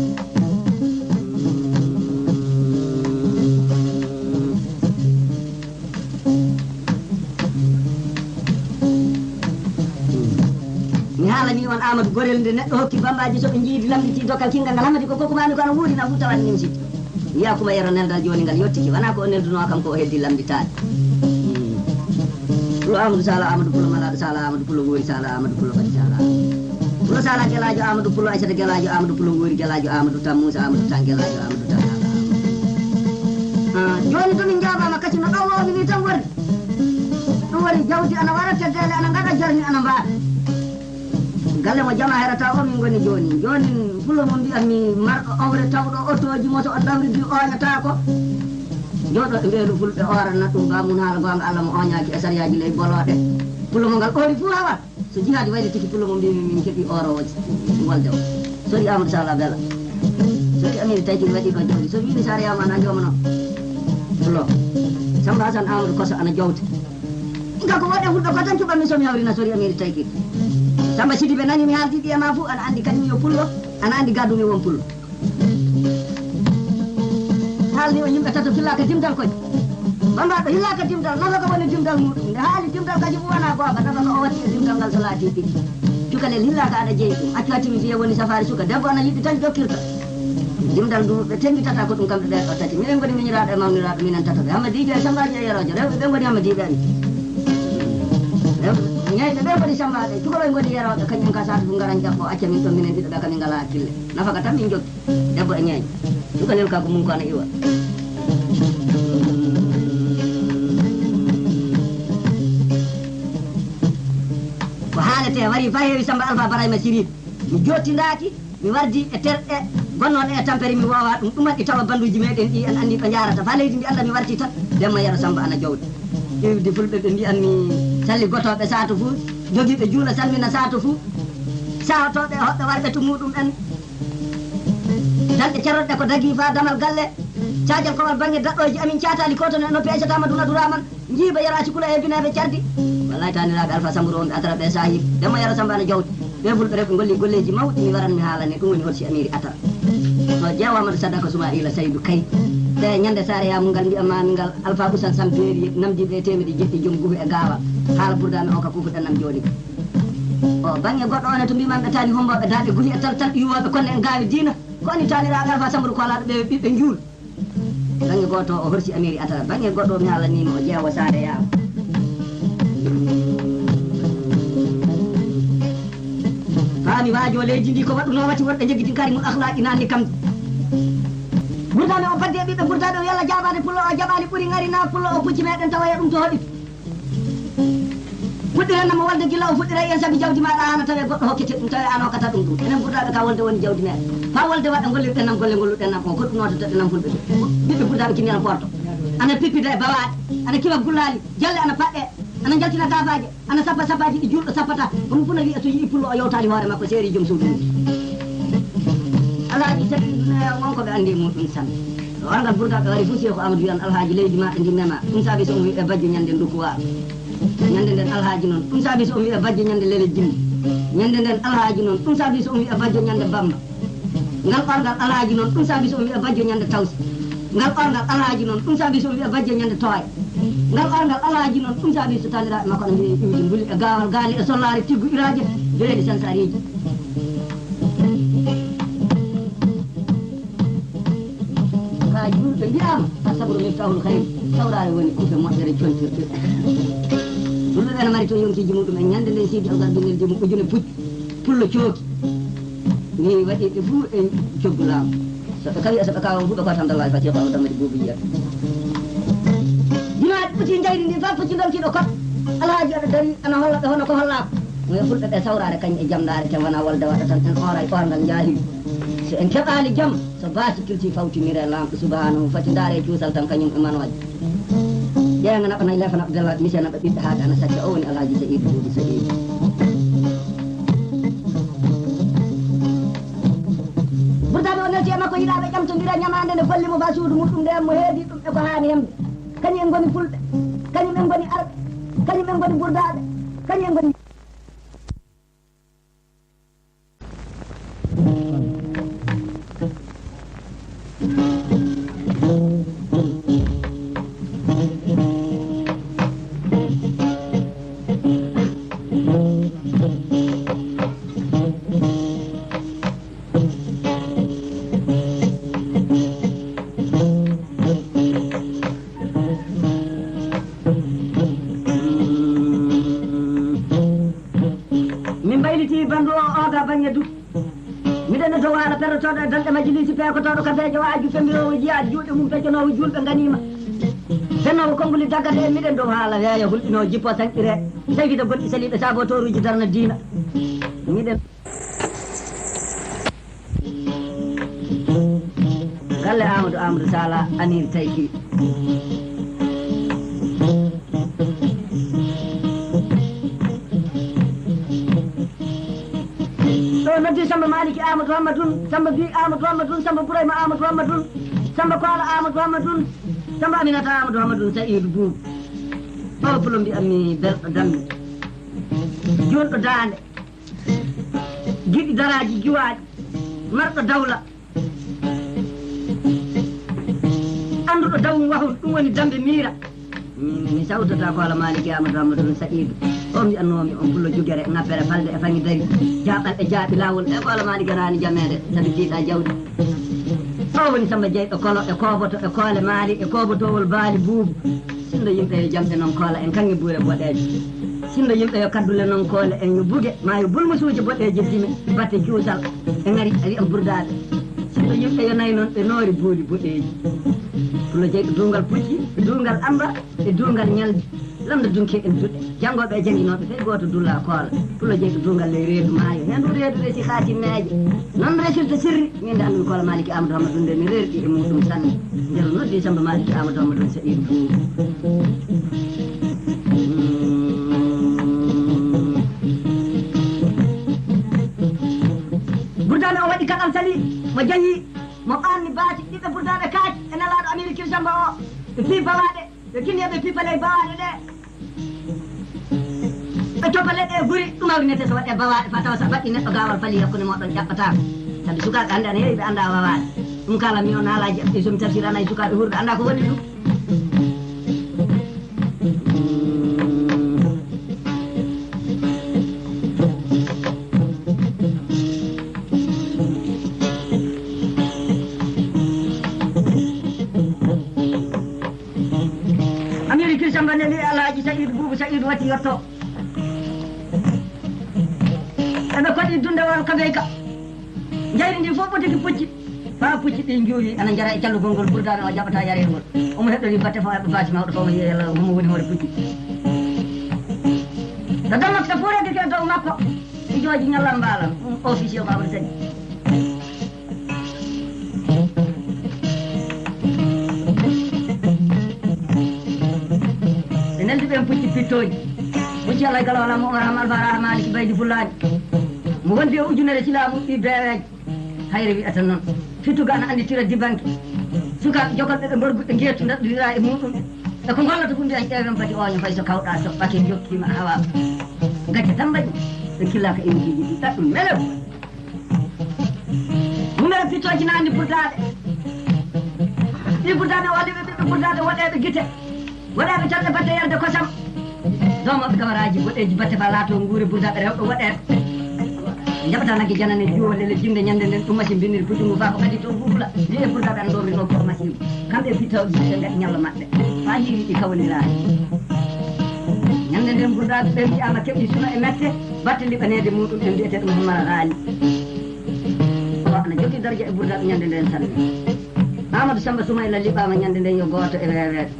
Mi haalanii on Aamadu Gorel, nde neɗɗo hokki bambaaji so ɓe njiidi lamnditii dokkal kinngal ngal, Hammadi ko kokkumaami ko ana wuuri na fu tawat nimsiti. Wiya Kuma Yero neldal jooni ngal yottike, wonaa ko o neldunoo kam ko o heddi lamnditaade. Pulo Aamadu Saala Aamadu Pulo Malaaɗo Saala Aamadu Pulo Ngoori Saala Aamadu Pulo Ɓati Saala Aamadu Pulo Saala Gelaajo Aamadu Pulo Aysata Gelaajo Aamadu Pulo Ngoori Gelaajo Aamadu Tan Muusa Aamadu Tan Gelaajo Aamadu Tan Saala Aamadu. Ah, jooni to min njaabaama kasi no ɗo woomi ni tan woni. Ɗum woni jawdi ana wara, teddele ana ngaɗa, jarni ana mbaara. Galle mo jama herata o min ngoni jooni. Jooni fulo mo mbiyan mi marɗo owre tawɗo otooji mo so o dawri bi ooñataako. Jooɗo e mbeelu fulɓe oorana ɗum ba mun haala goonga Allah mo ooñaaki e sariyaaji ley bolooɗe. Fulo mo ngal oori fuu hawa. So jihaadi waylitiki pulo mo mbimi min keɓi oro o wolde o. Sori Amadou Sala Bella. Sori Amiri Tayki mi waɗi ɗo jawdi. So wini sare yama ana jomano. Pulo. Samba Hasan Amadou Koso ana jowte. Nga ko woɗe hulɗo ko tan cuɓanmi somi hawrina sori Amiri Tayki. Samba Sidi ɓe nani mi haaldi ɗi e ma fu ana andi kañum yo pullo. Ana andi gadumi won pullo. Haalni o yimɓe tato fillaaka dimdal koy. Bambaɗo hillaaka dimdal, nafa ko woni dimdal muɗum. Nde haali dimdal kaji fu wona goonga, nafa ko o watti e dimdal ngal so laati ɓiɗɗi. Cukalel hillaaka aɗa jeyi ɗum. Accu hatti mi fiya woni safaari suka. Debbo ana yiɗi tan jokkirta. Dimdal ndu ɓe tembitata ko ɗum kamɓe ɓe ɗo tati. Minen ngoni miñiraaɗo e mawniraaɗo minen tatoɓe. Hamma Diijo e Sambaaji e Yeroojo. Rewɓe ɓe ngoni Hamma Diiɓe amin. Rewɓe ñeyɓe ɓe ngoni Sambaaɓe. Cukalɓe ngoni Yerooɓe kañum ka saatu fu ngaran jaɓɓo acca min ɗon minen ɗiɗo ɓe kam min ngalaa hakkille. Nafaka tan min jokki. Debbo e ñeeño. Cukalel ka ko mum ko ana iwa. Ko haalete wari fa heewi Samba Alfa Barayma Siri. Mi jottindaaki, mi wardi e terɗe gonnooɗe e tampere mi woowa ɗum. Ɗum waɗi tawa banduuji meɗen ɗi en anndi ɓe njaarata. Fa leydi ndi Allah mi warti tan. Demma Yero Samba ana jowdi. Iwdi fulɓe ɓe mbiyan mi salli gotooɓe saato fuu. Jogiiɓe juula salmina saato fuu. Sahotooɓe e hoɓɓe warɓe to muɗum en. Danɗe carorɗe ko dagi faa damal galle. Caajal kowal baŋŋe daɗɗooji amin caataali ko toon en no peesataama duna duraaman. Njiiba yara acikula e bineeɓe cardi. Wallaay taaniraaɓe Alfa Samburu wonɓe Atara ɓe saahiiɓe. Ɓe mo yara Samba ana jawdi. Ɓe fulɓe rewɓe ngolli golleeji mawɗi mi waran mi haalane ɗum woni holsi Amiri Atara. No jeewa Amadou Sadaka Sumaila Saydu Kay. Ɓe ñande saare yaamu ngal mbiya maami ngal Alfa Usan Sambeeri namdi ɓe teemedi jeɗɗi joom guhu e gaawal. Haala burdaami o ka kuufuɗen nam jooni. O baŋŋe goɗɗo one to mbiman ɓe taani homboɓe daaɓe guhi e tal tal iwooɓe konne en gaawi diina. Ko ani taaniraaɓe Alfa Samburu Koolaaɗo ɓe ɓiɓɓe njuul. Baŋŋe gooto o horsi Amiri Atara. Baŋŋe goɗɗo mi haalanii mo o jeewa saare yaawa. Faami waajo leydi ndi ko waɗunoo wati wonɓe njogitin karimul akhlaaqi naanni kam. Burdaami o baddi e ɓiɓɓe burdaami o yalla jaabaade pullo o jaɓaali ɓuri ŋari naa pullo o pucci meɗen tawa e ɗum to hoɗi. Fuɗɗiranno mo wolde gila o fuɗɗira en sabi jawdi maɗa hana tawe goɗɗo hokkete ɗum tawe an hokkata ɗum ɗum. Enen burdaɓe ka wolde woni jawdi meɗen. Fa wolde waɗa gollirɗen nam golle golluɗen nam o goɗɗum nototoɗen nam fulɓe ɓe. Ɓiɓɓe burdaɓe kinni ana porto. Ana pippida e bawaɗe. Ana kiwa gullali. Jalle ana paɗɗe. Ana jaltina gafaje. Ana sappa sappaji ɗi julɗo sappata. Kono funa wiya so yi'i pullo o yewtali hoore makko seeri joom suudu mum. Alhaji sabi duniya wonko ɓe andi e muɗum tan. Warngal burdaɓe wari fof Seeku Amadou wiyan alhaaji leydi maɓɓe ndi mema. Ɗum saabi so on wiɓe bajjo ñande ndukuwaaɓe. Ñande nden alhaaji noon. Ɗum saabi so on wiɓe bajjo ñande lele jimmi. Ñande nden alhaaji noon. Ɗum saabi so on wiɓe bajjo ñande bamba. Ngal orngal alhaaji noon. Ɗum saabi so on wiɓe bajjo ñande tawsi. Ngal orngal alhaaji noon. Ɗum saabi so on wiɓe bajjo ñande tooya. Ngal orngal alhaaji noon. Ɗum saabi so taniraaɓe makko no mbiye iwdi mbuli e gaawal gaali e sollaare tiggu iraaje. Joyeeɗi sansariiji. Julɓe mbiyaama, "Asabru miftahul khayr." Sawraare woni kuuɓe moƴƴere contirɗe. Julɓe ɓe no mari toon yonkiiji muɗum en. Ñande nden Sidi Ogar Binel Jimo ujune pucci, pullo cooki. Ni waɗi ɓe fuu e coggu laamu. So ɓe kawi e so ɓe kawa fuu ɓe kota Hamdallahi Fati ko Amadou Amadou Boubou Yiyat. Dimaaɗi ɓuti njayri ndi fof pucci ndonkiiɗo kot. Alhaaji aɗa dari ana holla ɓe hono ko hollaako. Mo yo fulɓe ɓe sawraare kañ e jamɗaare ten wona wolde waɗa tan en ooray oorngal njaahili. So en keɓaali jam, so baasi kilti fawtinire Laamɗo subhanahu fati ndaare cuusal tan kañum e manooje. Ƴeeŋa naɓa nayi lefa naɓa bella mise naɓa ɓiɓɓe haa ɓe ana sacca o woni Alhaji Sa'idu Duudu Sa'idu. Burdaade o nelti e makko yiɗaaɓe ƴamtondira ñamaande nde golli mo faa suudu muɗum nde mo heedi ɗum e ko haani hemde. Kañum en ngoni fulɓe, kañum en ngoni arɓe, kañum en ngoni burdaaɓe, kañum en ngoni. Min mbaylitii bandu o ooga baŋŋe du. Miɗen e dow haala perrotooɗo e danɗe majjiliisi peekotooɗo kafeejo o ajju femmbiroowo jiyaa juuɗe mum peccanoowo juulɓe nganiima. Fennoowo konnguli daggata en miɗen dow haala weeyo hulɓinoo jippo saŋɗiree. Tawi gida gonɗi saliiɓe saabotooruuji darna diina. Miɗen. Galle Amadou Amadou Sala Amir Tayki. Ɗo noddi Samba Maliki Amadou Hammadoun, Samba Bi Amadou Hammadoun, Samba Bourayma Amadou Hammadoun, Samba Kola Amadou Hammadoun, Samba Aminata Amadou Hammadoun, Saïdou Boubou. Ɗo pulo mbiyanmi belɗo dammi. Jonɗo daande. Giɗi daraaji giwaaɗi, marɗo dawla, annduɗo dawum wahum, ɗum woni Dambe Miira. Min mi sawtata ko Ala Maaliki Amadou Amadou Sa'idu. O mbiyannoomi on pullo jugere, ŋabbere, falde e faŋi dari, jaaɓal e jaaɓi laawol. E ko Ala Maaliki anaani jameede, sabi jiiɗa jawdi. O woni Samba Jeyɗo Kolo e Kooboto e Koole Maali e Koobotoowol Baali Buubu. Sinndo yimɓe yo jamɗe non koola en kaŋŋe buure boɗeeje. Sinndo yimɓe yo kaddule non koole en yo buge, maa yo bulmusuuje boɗeeje dime, batte juusal e ŋari a wiyan burdaaɓe. Sinndo yimɓe yo nay non ɓe noori booli boɗeeji. Pullo jeyɗo duungal pucci, e duungal amba, e duungal ñaldi. Lamndo dunke en duɗe. Janngooɓe e jannginooɓe fey gooto dulla koola. Pullo jeyɗo duungal ley reedu maayo. Heen ɗum reedu resi xaatimmeeje. Noon resirta sirri. Min de anndu mi Koola Maaliki Amadou Hammadou nde mi reerɗi e muuɗum sanne. Nde o noddi Samba Maaliki Amadou Hammadou Sa'idu Buubu. Burdaane o waɗi kaɗal sali, mo jayi, mo aanni baati, ɓiɓɓe Burdaane kaaji e nelaaɗo Amerikil Samba o, ɓe fii bawaaɗe, ɓe kinni ɓe fii paley bawaaɗe ɗe. Ɓe coppa leɗɗe e guri, ɗum hawrinete so waɗe bawaaɗe, faa tawa so a baɗɗi neɗɗo gaawal fali hakkunde mooɗon ƴaɓɓataako. Sabi sukaaɓe hannde ana heewi ɓe anndaa wawaade. Ɗum kala mi on haalaaji e so mi tafsir ana e sukaaɓe hurɓe anndaa ko woni ɗum. Amiri Kirsan Baneli Alhaji Sa'idu Buubu Sa'idu watti yotto. Eɓe koɗi dundewal Kabeyka. Njayri ndi fof ɓottiki pucci. Faa pucci ɗi njuuri ana njara e callugol ngol Burdaane o jaɓata yareede ngol. Omo heɗɗori batte fo heɓa baasi mawɗo fo omo yiya yalla homo woni hoore pucci. To dammak so fuurake ke dow makko. Ijooji ñallan mbaalan. Ɗum officier ko Amadou Sadio. Ɓe neldi ɓen pucci pittooji. Pucci Alla e Galo Alaa mo Omar Hamal Fara Maaliki Baydi Fullaani. Mo wondi e ujunere silaamu ɗi beeweeje. Hayre wi'ata noon. Fittuga ana annditira dibanke. Sukaaɓe jokolɓe ɓe mborgu ɓe ngeetu ndaɗɗodira e muuɗum. E ko ngollata ɗum mbiyan ƴeewen bati ooño fay so kawɗa toɓɓake jokkiima a hawaama. Gacce tan mbaɗi ɓe killaka e wikiiji ɗi ɗaɗɗum melew. Numero pittooji naanni Burdaaɓe. Ɗi Burdaaɓe o waɗi ɓe ɓiɓɓe Burdaaɓe woɗeeɓe gite. Woɗeeɓe tan e batte yarde kosam. Doomooɓe gamaraaji boɗeeji batte fa laato nguure Burdaaɓe rewɓe woɗeeɓe. Jaɓata nagge janane juwo lele jinde ñande nden ɗum machine binniri puccu ngu faa ko kadi to Google. Wi'e Burdaɓe ana ɗo min ɗo ko machine. Kamɓe pittawɓe ɓe ngaɗi ñalla maɓɓe. Faa hiiri ɗi kawondiraani. Ñande nden Burdaɓe ɓe wi'ama keɓi suna e mette, batte liɓaneede muɗum en mbiyete ɗum Hammara Haali. O ana jogii darja e Burdaɓe ñande nden sanne. Amadou Samba Soumaila liɓaama ñande nden yo gooto e reereeɓe.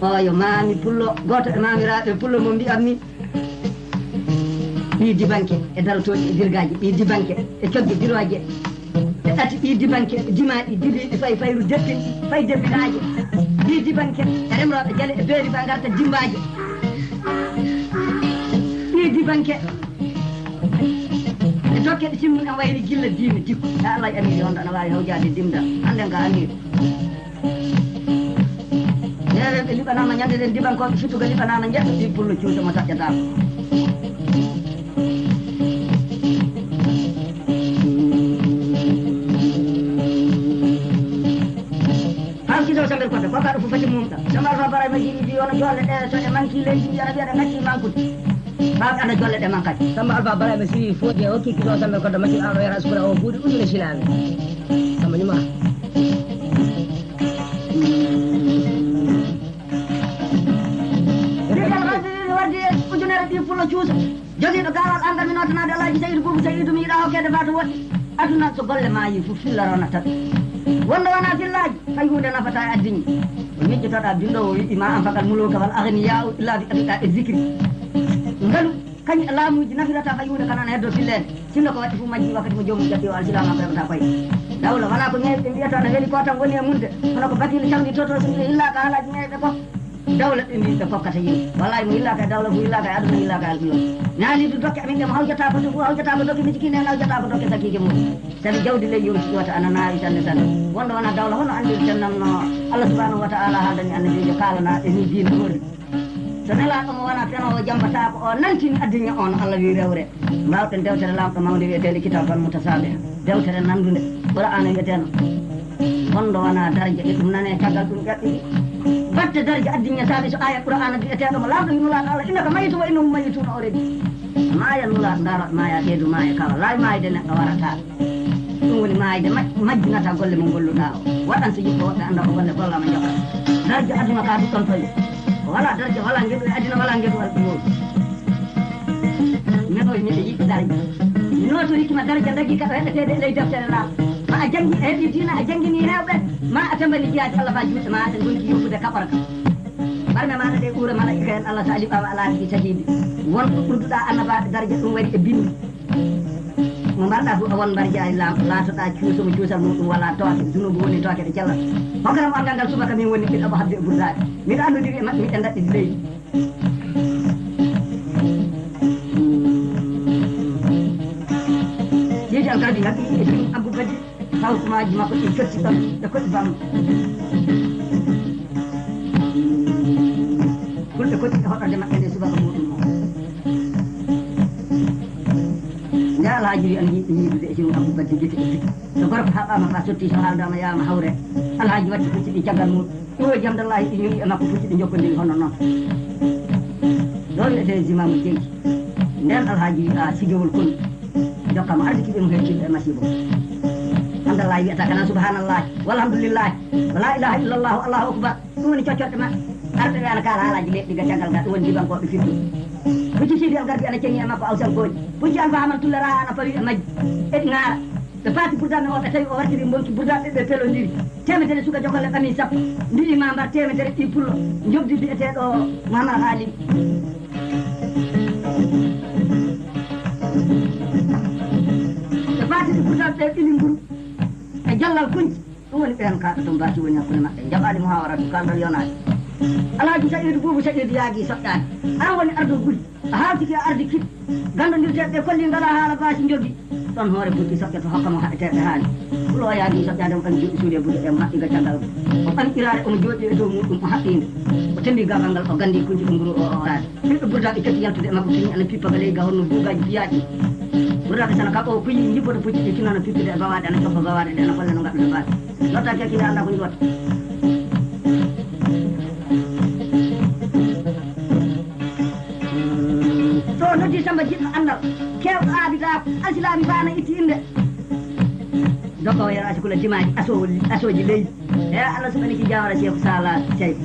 O yo maami pullo, gooto e maamiraaɓe pullo mo mbi'ammi. Ɓii dibanke e darotooɗi e birgaaji, ɓii dibanke e cogge birooje. Ɓe ɗati ɓii dibanke e dimaaɗi dibiiɗi fay fayru deppin, fay debbiraaje. Ɓii dibanke e remrooɓe jale e beeri ba ngarta dimbaaje. Ɓii dibanke e dokke ɗe simmun en wayri gilla diimi dikku. Ya Allah e amiiri on ɗo ana waawi hawjaade dimdal. Hannden ka amiiri. Reereeɓe liɓanaama ñande nden, dibankooɓe Futuga liɓanaama, njetto ɗi pullo cuusa mo taƴƴataako. Haa kiso sambir kodde, ko kaɗo fu fati mumɗa. Samba Alfa Bara ma jiɗi mbi wono jolle ɗe so e manki leydi ndi ana wiya ɗe ngacci mankude. Ɓaaɓe ana jolle ɗe mankati. Samba Alfa Bara ma siri fooƴi e hokki kiso sambir kodde mati aɗo yara sukura o buuɗi ɗum ne silami. Samba Juma. Rigal Rafiɗiɗo wardi e ujunere ɗi pullo cuusa. Jogiiɗo gaawal an ngam mi nootanaade Alhaji Sayidu Buubu Sayidu mi yiɗa hokkeede faa to woɗɗi. Aduna so golle maa yi fof fillorona tan. Wonde wonaa fillaaji, hay huunde nafataa e addini. O miijjotoɗaa binndoowo wi'i ma an fakal muluka wal agniya illa bi aduɗa e zikri. Ngalu. Kañum e laamuuji nafirata fay huunde kanana heddo filleede. Sinno ko waɗi fof majji wakkati mo joomum jaɓɓi o alsilaama ko heɓata koye. Dawla wonaa ko ñeeɓe ɓe mbiyata no weli ko tan woni e mum de. Kono ko bakiili cawndi toto so mbiye yillaaka haalaaji ñeeɓe ko. Dawla ɓe mbi ɓe kokkata yimɓe. Wallahi mo yillaaka e dawla fof yillaaka e aduna yillaaka e alkiyama. Ñaaliidu dokke amin ɗe mo hawjata ko fof hawjata ko dokke miskine en hawjata ko dokke sakiike mum. Sabi jawdi ley yonki ƴoota ana naawi sanne sanne. Wonde wonaa dawla hono anndirten nam no Allah subhanahu wa ta'ala haaldani annabiijo kaalana e ni diina horri. So nelaaɗo mo wonaa fenoowo jammbataako o nantini addinya on Allah wi rewre. Mbaawɗen dewtere laamɗo mawnde wiyeteende Kitaabul Mutasaabiha. Dewtere nanndunde Qur'aana wiyeteeno. Wonde wonaa darja e ɗum nanee caggal ɗum ƴaɓɓi. Batte darja addinya saabi so aaya Qur'aana wiyeteeɗo mo laamɗo wi nulaaɗo Allah innaka mayyitun wa innahum mayyituuna o redi. Maaya nulaaɗo ndaaro maaya ɓeydu maaya kawa laay maayde neɗɗo warata. Ɗum woni maayde maj-, majjinata golle mo ngolluɗaa o. Waɗan so yiɗɗo woɓɓe annda ko golle gollaama njokkata. Darja aduna ka ɗuɗɗon toye. Ko walaa darja, walaa ngeɗu e aduna, walaa ngeɗu alɗu woowi. Min o miɗo yiɗi darja. Mi nootoriki ma darja dagi ka ɗo heɓeteede e ley deftere laaɓ. Ma a janngi, a heɓi diina, a janngini heewɓe, ma a tambani jiyaaji Allah faa juuɗe ma ɗe ngonki yoppude kaɓorka. Ɓarme maaɗa ɗe uura malaa'ika en Allah so a liɓaama a laatike sahiidi. Won ɗo ɓurduɗaa annabaaɓe darja ɗum waɗi e binndi. Mo mbarɗaa fof a won mbarjaari laamɗo, laatoɗaa cuuso mo cuusal muɗum wala tooke, junuubu woni tooke ɗe cellata. Hokkatam anngal ngal subaka min woni ɓiɗɗo mo habde e burdaade. Miɗo anndodiri e maɓɓe, miɗen ndaɗɗidi leydi. Seydi Alkaaji ngal ɗum e Seydi Abdou Badi, sawtumaaji makko ɗi cotti ɗon, ɗe koɗi bam. Fulɓe koɗi e hoɗorde maɓɓe nde subaka muɗum o. Nde Alhaji wi ana yiɗi yiidude e Seydi Abdou Badi gite e gite. So gorko haɓaama faa sotti, so haaldaama yaama hawre. Alhaji watti pucci ɗi caggal mum. Ɗum o jamdallaahi ɗi ñuɗi e makko pucci ɗi njokkondiri hono noon. Ɗo wiyetee Zimaamu Jeydi. Nden Alhaji wi a sigewol kon. Jokka mo arziki ɓe mo hettinde e masiibo. Hamdallaahi wiyata kana subhanallahi, walhamdulillahi, wa la ilaha illallahu, Allahu akbar. Ɗum woni coccorɗe maɓɓe. Arɓe ɓe ana kaala haalaaji leɗɗi ga caggal ga, ɗum woni dibankooɓe fiddu. Pucci Sidi Al Garbi ana ceŋi e makko awsankooji. Pucci Alfa Haman Tullera ana fawi e majji. Eɗi ŋaara. Ɓe paati burdaɓe o, ɓe tawi o wartiri mbonki burdaɓe ɓe pelondiri. Teemedere suka jogolle ɓami sappo. Mbi'i ma mbar teemedere ɗi pullo. Njobdi bi'eteeɗo Muhammad Haali. Ɓe paatiri burdaɓe ɓe ɓili mburu. E jallal kunci. Ɗum woni ɓeen kaaɗo ɗum baasi woni hakkunde maɓɓe. Jaɓaali muhawaratu, kaalɗo yonaani. Alhaji Sa'iidu Buubu Sa'iidu yaagi soƴƴaani. Aan woni ardo guri. A haaltiki a ardi kiɗ. Ganndondirteeɓe ɓe kolli ngalaa haala baasi njogi. Ɗoon hoore burki soƴƴa to hokka mo haɗeteeɓe haali. Pulo o yaagi soƴƴaade mo ɓangi juuɗe suuɗe buɗe ɗe maɓɓi ga caggal. O ɓangi ɓiraare omo jooɗi e dow muuɗum o haɓɓi nde. O tembi gaagal ngal o ganndi kunci ko nguru o o oraade. Ɓiɓɓe burdaɓe kadi yaltude e makko kini ana pippa ga ley ga honno buugaji piyaaɗi. Burdaɓe sana ka o kuyi jibboto pucci ɗi kino ana pippude e bawaɗe ana coppa bawaɗe ɗe ana kolle no ngaɗude baɗe. Lotta kekki nde anda ko jiwata. Ɗo noddi Samba jiɗɗo andal. Aabitaako, alsilaami baana itti innde. Dogo yero asikula dimaaji asooji leydi. E Allah suɓaniki jawara Seeku Sala Seyku.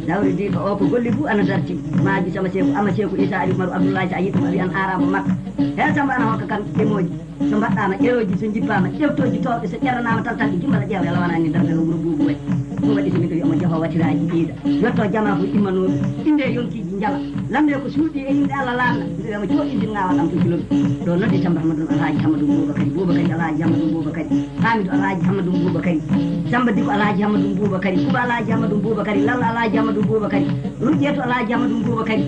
Dawri diiɗo o ko golli fuu ana darti. Maaji sama Seeku, amma Seeku Isa Ali Umaru Abdullahi sa yiɗi ɗum a wiyan aaraama makka. He Samba ana hokka kam emoji. So mbaɗɗaama erooji, so njippaama ƴewtooji toowɗe, so ƴerranaama taltalɗe gimbala ƴeewa e lawana ni darnde no wuro buubu waɗi. Ɗum waɗi so miɗo wiya mo jahoo watiraaji ɗiiɗa. Yotto jama fof immanooɓe. Innde yonki Njala. Lamnde ko suuɗi e innde Allah laamɗo. Mbiɗo wiya mo cooɗi ndin ŋaawal am ko kilomètre. Ɗo noddi Samba Hammadun Alhaji Hammadun Bubakari, Bubakari Alhaji Hammadun Bubakari, Hamidu Alhaji Hammadun Bubakari, Samba Diko Alhaji Hammadun Bubakari, Kuba Alhaji Hammadun Bubakari, Lalla Alhaji Hammadun Bubakari, Ruƴƴeetu Alhaji Hammadun Bubakari.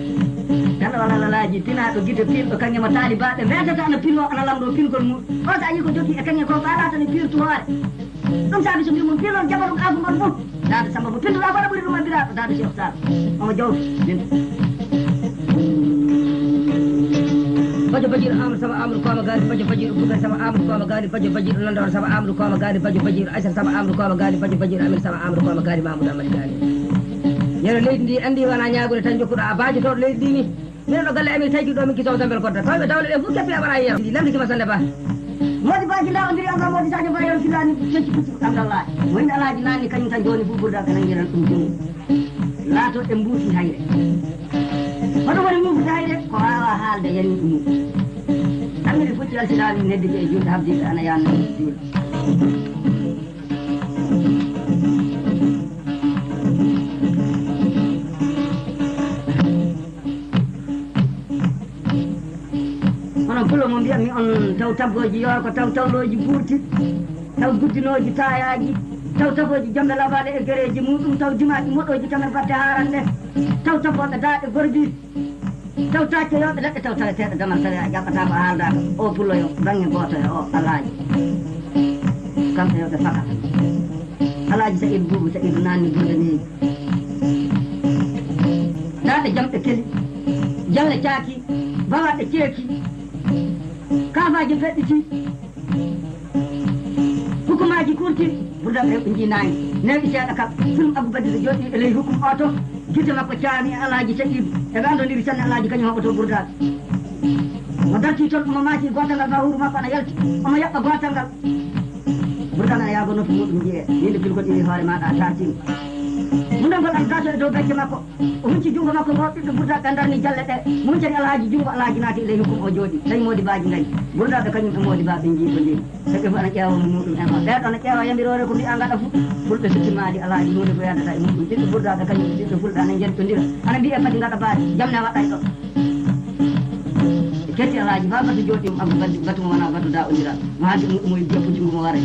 Kala wala Alhaji pinaaɗo gite pilɗo kaŋŋe mo taalibaaɓe mbetata ana piloo ana lamndoo pingol mum. O so a yii ko jogii e kaŋŋe ko ɓaalaata ne pirtu hoore. Ɗum saabi so mbiɗa mum pilon jaɓa ɗum afugol mum. Daade Samba mo pinduɗaa ko aɗa ɓuri ɗum abbiraaɗo daade Cheikh Sall. Omo jawdi min. Bajo Bajiɗo Amadou Samba Amadou Koma Gani, Bajo Bajiɗo Boubacar Samba Amadou Koma Gani, Bajo Bajiɗo Nandor Samba Amadou Koma Gani, Bajo Bajiɗo Aissata Samba Amadou Koma Gani, Bajo Bajiɗo Amin Samba Amadou Koma Gani, Mamoudou Amadou Gani. Yero leydi ndi andi wona ñaagude tan jokkuɗo a baajo to leydi ndi ni. Minen ɗo galle amin tawi ɗo min kisowo Sambel Kodda. Tawi ɓe dawle ɗen fof keppi aɓara yeeso. Ndi lamndi kima sande ba. Modi baaji laawondiri am Modi Sadio Ba yon filani fecci pucci ko kam Allah. Mo yimɓe Alhaji nanni kañum tan joni fof burda ko nangiran ɗum jomum. Laato ɗe mbuuti hayre. Hoɗum woni mbuuti hayre ko wawa haalde yani ɗum. Amiri focci alsilaami neddi ɓe e julde habdiɓe ana yanna julde. Onon pulo mo mbiyatmi on taw tabbooji yoor ko taw tawlooji buurti, taw guddinooji taayaaji, taw tafooji jomɓe labaale e gereeji muuɗum, taw dimaaji moɗooji kamen batte haarande, taw tafooɓe daaɗe gorbi, taw tacceyooɓe leɗɗe, taw taweteeɓe damal tawi a ƴaɓɓataa ko haaldaaka. O pulo yo baŋŋe gooto e o alaaji. Kamɓe yo ɓe faka. Alaaji Sa'iid Buubu Sa'iid naanni burdaneeji. Daaɗe jamɗe keli, jalle caaki, bawaaɗe ceeki, kaafaaji feɗɗiti, hukumaaji kurti, burdaɓe rewɓe njii naange. Neeɓi seeɗa kam, film Abou Badji ɗo jooɗi e ley hukum o to, gite makko caami e Alaaji Sa'iid, eɓe anndondiri sanne Alaaji kañum hoɓoto burdaɓe. Mo darti toon, omo maaki gootal ngal, ma huuru makko ana yalti, omo yaɓɓa gootal ngal. Burdaɓe ana yaago noppi muɗum, njiyee, yimɓe pilgol iwi hoore maaɗa a taartiima. Mundangol ana gaasoo e dow becce makko. O hunci junngo makko ngo, ɓiɓɓe Burdaɓe ɓe ndarni jalle ɗe. Muncani Alhaji junngo, Alhaji naati e ley hukum o jooɗi. Tawi Moodibaaji ngari. Burdaɓe kañum e Moodibaaɓe njiikondirii. Ɓe fof ana ƴeewa mo muɗum en o. Ɓee ɗo ana ƴeewa yamiroore ko mbi'a ngaɗa fof. Fulɓe sukki maali Alhaji huunde ko yadata e muɗum. Ɓiɓɓe Burdaɓe kañum e ɓiɓɓe Fulɓe ana njentonndira. Ana mbi'e pati ngaɗa baali. Jam ne waɗa e ɗo. Ɓe ketti Alhaji faa batu jooɗi mo Abdou Badji, batu mo wona batu daawondiral. Mo haaldi muɗum o e jiya puccu ngu mo waray.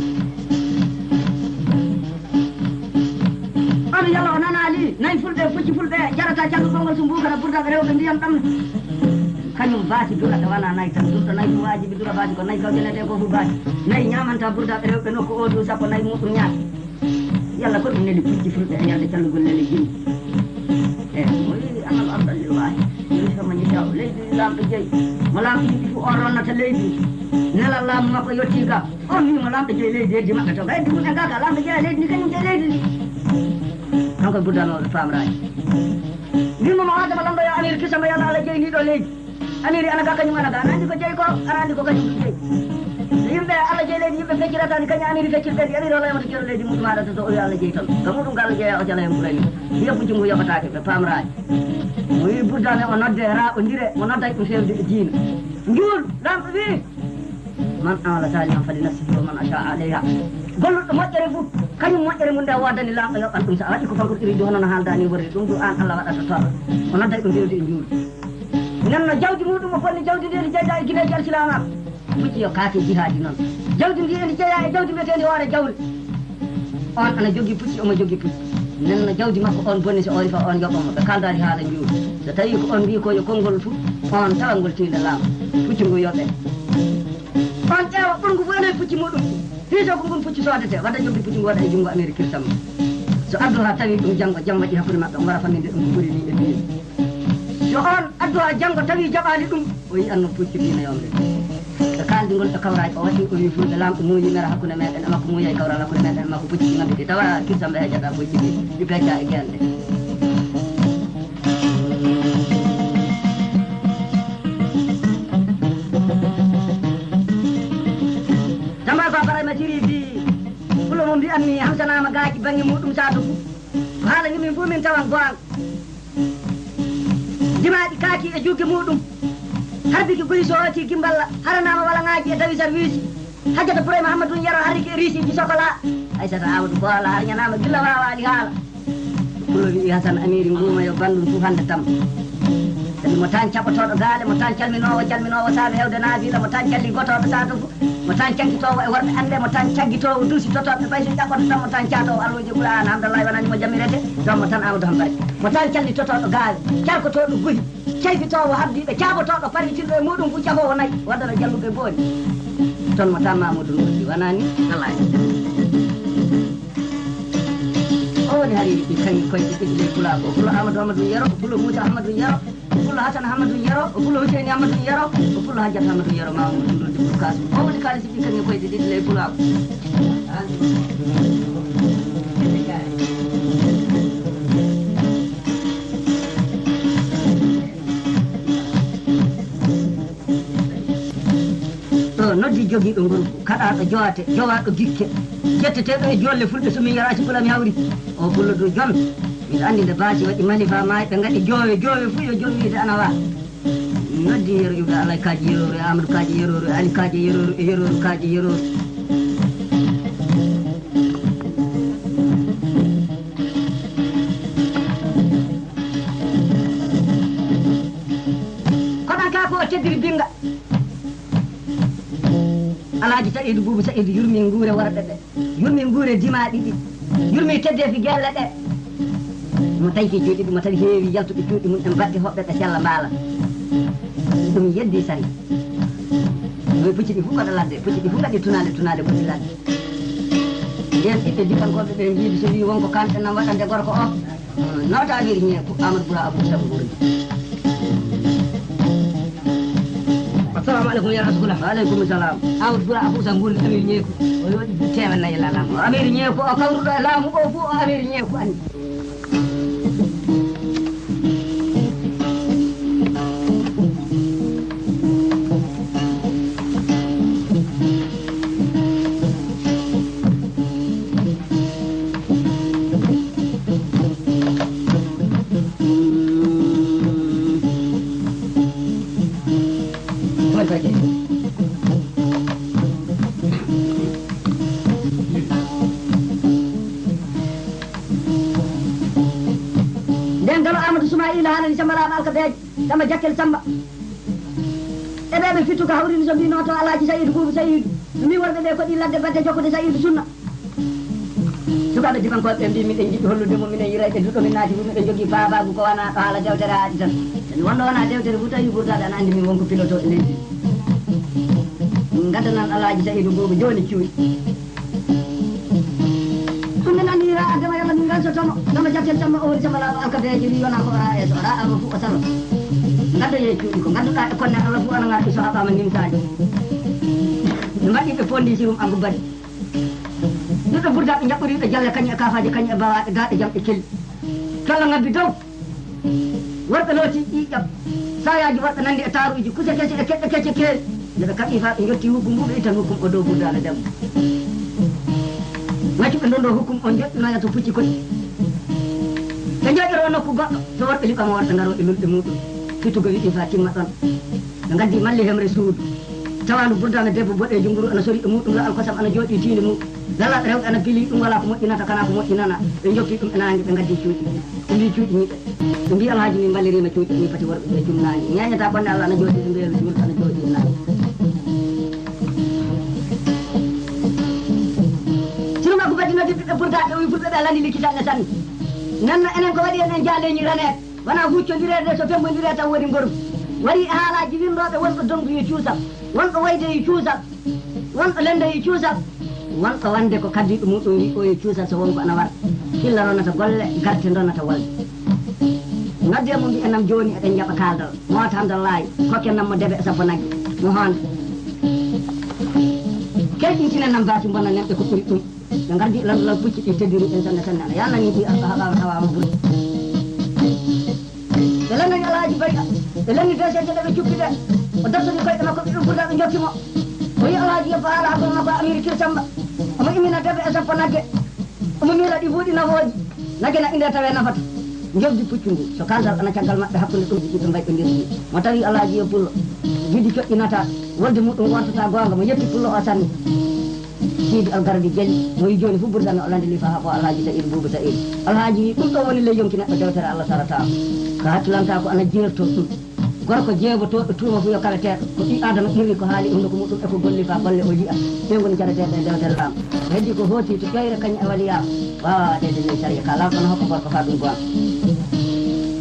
Ano yalla o nanaali, nayi fulɓe, pucci fulɓe, jarata calluɗo ngol so mbuukata burdaɓe rewɓe ndiyam ɗam. Kañum baasi durata wona nayi tan, durta nayi ɗum waajibi dura baasi ko nayi kawjanete ko fof baasi. Nayi ñaamanta burdaɓe rewɓe nokku o dow sappo nayi muɗum ñaata. Yalla ko ɗum neli pucci fulɓe e ñalde callugol neli jimɗi. E o wi amal abdallillahi. Yuri sama ñisaw leydi lamɗo jeyi. Mo lamɗo yiɗi fof o ronnata leydi. Nelal laamu makko yotti ga. On wiima lamɗo jeyi leydi heddi maɓɓe to. Gaydi mum en gaka lamɗo jeeya leydi ndi kañum jeeya leydi ndi. Kanko e buddanoɗo famrani. Wimamo Adama lamɗo yo Amir kisama yo Allah jeyi ndi ɗo leydi. Amiri ana ga kañum ana ga. Ana andi ko jeyi ko, ana andi ko kañum jeyi. Yimɓe Allah jeyi leydi yimɓe feccirata ni kañum Amiri feccirta ndi. Amiri wala yamata jero leydi muɗum aɗa to o wi Allah jeyi tan. Ka muɗum ga Allah jeeya o jala hen ɓurani. Wiya ko jungo yoɓataake ɓe famrani. O wi buddane o nodde ra o ndire mo nodda ɗum fewde e diina. Njuul lamɗo wi. Man amila salihan fali nafsihi wa man asaa alayha. Golluɗo moƴƴere fof, kañum moƴƴere mum nde woodani laamɗo yoɓan ɗum. So a waɗi ko fankor iri hono no haalda ni worri ɗum, ɗum an Allah waɗata torra. O nodday ɗum fewde e njuulu. Nden no jawdi muɗum o fonni jawdi ndi ndi jeyda e gineeji alsilaamaaɓe. Pucci yo kaake jihaadi noon. Jawdi ndi ene jeeya e jawdi mbiyeteendi hoore jawle. On ana jogii pucci, omo jogii pucci. Nden no jawdi makko on bonni, so o rifa on yoɓa mo. Ɓe kaaldaali haala njuulu. So tawii ko on mbii ko yo konngol fu, on tawa ngol tiinde laamu. Pucci ngu yoɓe. On ƴeewa ɓurngu fof ene e pucci muɗum. Hiito ko ngun pucci soodete, wadda jogdi pucci ngu waɗa e junngo Amiri kirtam. So addu haa tawi ɗum janngo jam waɗi hakkunde maɓɓe, on wara famminde ɗum ko ɓuri ni e biiri. Yo on addu haa janngo tawi jaɓaali ɗum, o yi'an no pucci fii na yomre. Ɓe kaaldi ngol ɓe kawraay o waɗi o wi fulɓe laamɗo muuyi mera hakkunde meɗen e makko muuya e kawral hakkunde meɗen e makko pucci ɗi ngadditi tawa kirtam ɓe hejata pucci ɗi ɗi pecca e geenɗe. Amma ko Barayma Siri fii fulo mo mbi'anmi hamsanaama gaaji baŋŋe muuɗum saatu fu. Ko haala ngi min fuu min tawan go'aŋ. Dimaaɗi kaaki e jugge muuɗum. Harbiki goyi sooti gimballa haranaama wala ŋaaji e dawi sarwiisi. Hajjata Burayma Hammadun Yero harriki e riisiiji sokola. Aysata Aamadu Boola harñanaama gilla waawaali haala. Pulo wi'i Hasan Amiiri Nguuma yo banndum fuu hannde tam. Sabi mo tan caɓotooɗo gaale, mo tan calminoowo, calminoowo saabe hewde naafiila, mo tan calli gotooɗo saatu fu, mo tan cankitoowo e worɓe annde, mo tan caggitoowo duusi totooɓe fay so ƴaɓɓoto tan, mo tan caatoowo alluuje Qur'aana, Hamdallahi wonani mo jamirete, ɗon mo tan Aamadu Hambare. Mo tan calli totooɗo gaale, carkotooɗo goyi, cayfitoowo habdiiɓe, caaɓotooɗo parlitinɗo e muuɗum fu cafoowo nayi, waddana jalluɓe booni. Ton mo tan Maamudun Wuldi wonani. Wallahi. O woni hari ɓi kaŋŋe koyɗe ɗiɗi ley pulaaku. O pullo Amadou Amadou Yero, o pullo Moussa Amadou Yero, o pullo Hassan Amadou Yero, o pullo Husseini Amadou Yero, o pullo Hajjat Amadou Yero, Mamadou Ndondi Bukkasu. O woni kaalisi ɓi kaŋŋe koyɗe ɗiɗi ley pulaaku. Ɗo noddi jogiiɗo ngorgu, kaɗaaɗo jowate, jowaaɗo gikke, jetteteeɗo e jolle fulɓe, so mi yaraaki pula mi hawri. O pullo dow jom, miɗo anndi nde baasi waɗi malifa maayɓe ngaɗi joowe, joowe fuu yo jom wiide ana waa. Noddi Yero Iwɗo Alay Kaaji Yerooru e Amadou Kaaji Yerooru e Ali Kaaji Yerooru e Yerooru Kaaji Yerooru. Kono kaa ko o teddiri binga. Alaaji Sa'iidu Buubu Sa'iidu yurmi nguure worɓe ɓe, yurmi nguure dimaa ɗiɗi, yurmi teddeefi gelle ɗe. Mo tayti cuuɗi ɗum, mo tawi heewi yaltuɓe cuuɗi mum en batte hoɓɓe ɓe sella mbaala. Ɗum yeddi sari. Noy pucci ɗi fof koɗa ladde, pucci ɗi fof ngaɗi tunaale, tunaale goɗɗi ladde. Nden ɓiɓɓe jibankooɓe ɓe mbiidi so wii wonko kanɗen nan waɗande gorko o. Nawta Amir Ñeeku, Amadou Bura Abou Sagouri. Assalamu alaikum ya Rasulullah. Wa alaikum salam. Amadou Bura Abou Sagouri, Amir Ñeeku. O yooɗi teemen nayi la laamu. Amir Ñeeku, o kawruɗo e laamu o fu, o Amir Ñeeku ani. Nden galo Amadou Soumaïla haalani Samba Laaɓa Alkabeeje, Samba Jakkel Samba. E ɓe ɓe fittuka hawrini so mbino to Alaaji Sayidu Buubu Sayidu. Mi worɓe ɓe koɗi ladde badde jokkude Sayidu Sunna. Sukaaɓe dibankooɓe ɓe mbi miɗen jiɗi hollude mo minen yirayɓe duɗo min naati fu miɗen jogii faabaagu ko wona ɗo haala dewtere haaɗi tan. Tawi wonɗo wona dewtere fu tawi wurdaaɓe ana anndi min wonko piloto e leydi. Min ngaddanan Alaaji Sayidu Buubu jooni cuuɗi. Ɗum min anndi ha addema yalla min ngansotomo. Gama jattel jamma o woni jamma laaɓa alkabeeje wi wona ko ora e so ora aro fu o salo. Ngaddoye cuuɗi ko ngadduɗa e konne Allah fu ana ngarɗi so haɓama nimsaji. Ɓe mbaɗi ɓe fondi sirum aggu bari. Ɗuɗɗo burdaɓe jaɓɓoriɓe jalle kañum e kafaji kañum e bawaɗe gaɗe jam e kelli. Kala ngabbi dow. Worɓe looti ƴiiƴam. Saayaaji worɓe nanndi e taaruuji kuse kese e keƴƴe kecce keeri. Nde ɓe kaɓi faa ɓe njotti hukkum ngu ɓe ittan hukkum o dow burdaale debbo. Maccuɓe ndon ɗo hukkum on joɗɗinoya to pucci koɗi. Ɓe njooɗiro nokku goɗɗo so worɓe liɓama worɓe ngaroo e lulɓe muuɗum. Fittugo wiɗi faa timma ɗon. Ɓe ngaddi malli hemre suudu. Tawaandu burdaale debbo boɗeejo nguru ana sori e muuɗum laal kosam ana jooɗi tiinde mum. Lallaaɓe rewɓe ana pili ɗum walaa ko moƴƴinata kanaa ko moƴƴinana. Ɓe njoppi ɗum e naange ɓe ngaddi cuuɗi. Ɓe mbii cuuɗi ñiɓe. Ɓe mbii Alhaji min mballiriima cuuɗi ɗi pati worɓe ɓe jumnaani. Ñeeñata konde Allah ana jooɗi e mbeelu juulɗo ana jooɗi e naange. Siruma ko baddi noddi ɓiɓɓe burdaaɓe o wi fulɓe ɓe alani likkitanɗe sanne. Nenno enen ko waɗi en en jaaleñi raneede. Wona huccondireede so femmbondiree tan woni ngorum. Waɗi e haalaaji winndooɓe wonɗo donndu yo cuusal. Wonɗo wayde yo cuusal. Wonɗo lendo yo cuusal. Wonɗo wonde ko kaddiiɗo muuɗum wi o yo cuusal so won ko ana wara. Filla ronata golle, garte ndonata wolde. Nodde mo mbi'en nam jooni eɗen njaɓa kaaldal. Moota Hamdallaay, kokken nam mo debe e sappo nagge. Mo honda. Kelɗintinen nam baasi mbona nen ɓe ko ɓuri ɗum. Ɓe ngardi lan lan pucci ɗi teddiri en sanne sanne. Ana yalnani ɗi haɓaama hawaama buri. Ɓe lannani Alhaji Bari, ɓe lanni deeseeje ɗe ɓe cukki ɗe. O dartani koyɗe makko ɓiɓɓe burda ɓe njokki mo. O wi Alhaji Yoppa haala hakkunde makko e Amiri Kirsamba. Omo immina debe e sappo nagge. Omo miila ɗi mbuuɗi nafooji. Nagge na inde tawe nafata. Njobdi puccu ngu. So kaldal ana caggal maɓɓe hakkunde ɗum ɓiɓɓe mbayɓe nder ɗi. Mo tawi Alhaji yo pullo. Gidi coƴƴinata. Wolde muɗum wortata goonga mo yetti pullo o sanni. Sidi Algaradi Jali, mo yi jooni fof ɓurdanno o lande lifa haa ko Alhaji Sa'idu Buubu Sa'idu. Alhaji wi ɗum ɗo woni ley yonki neɗɗo dewtere Allah sarata. Ko hakkilanta ko ana jirto ɗum. Gorko jeebotooɗo tuuma fof yo kaweteeɗo. Ko ɓii Aadama qirri ko haali e hunduko muɗum e ko golli faa golle o yi'a. Ɓe ngoni careteeɓe e dewtere Laam. Ko heddi ko hooti to ƴoyre kañum e waliyaaku. Waawaa waɗeede ley sariya ka Laam kono hokka gorko faa ɗum goonga.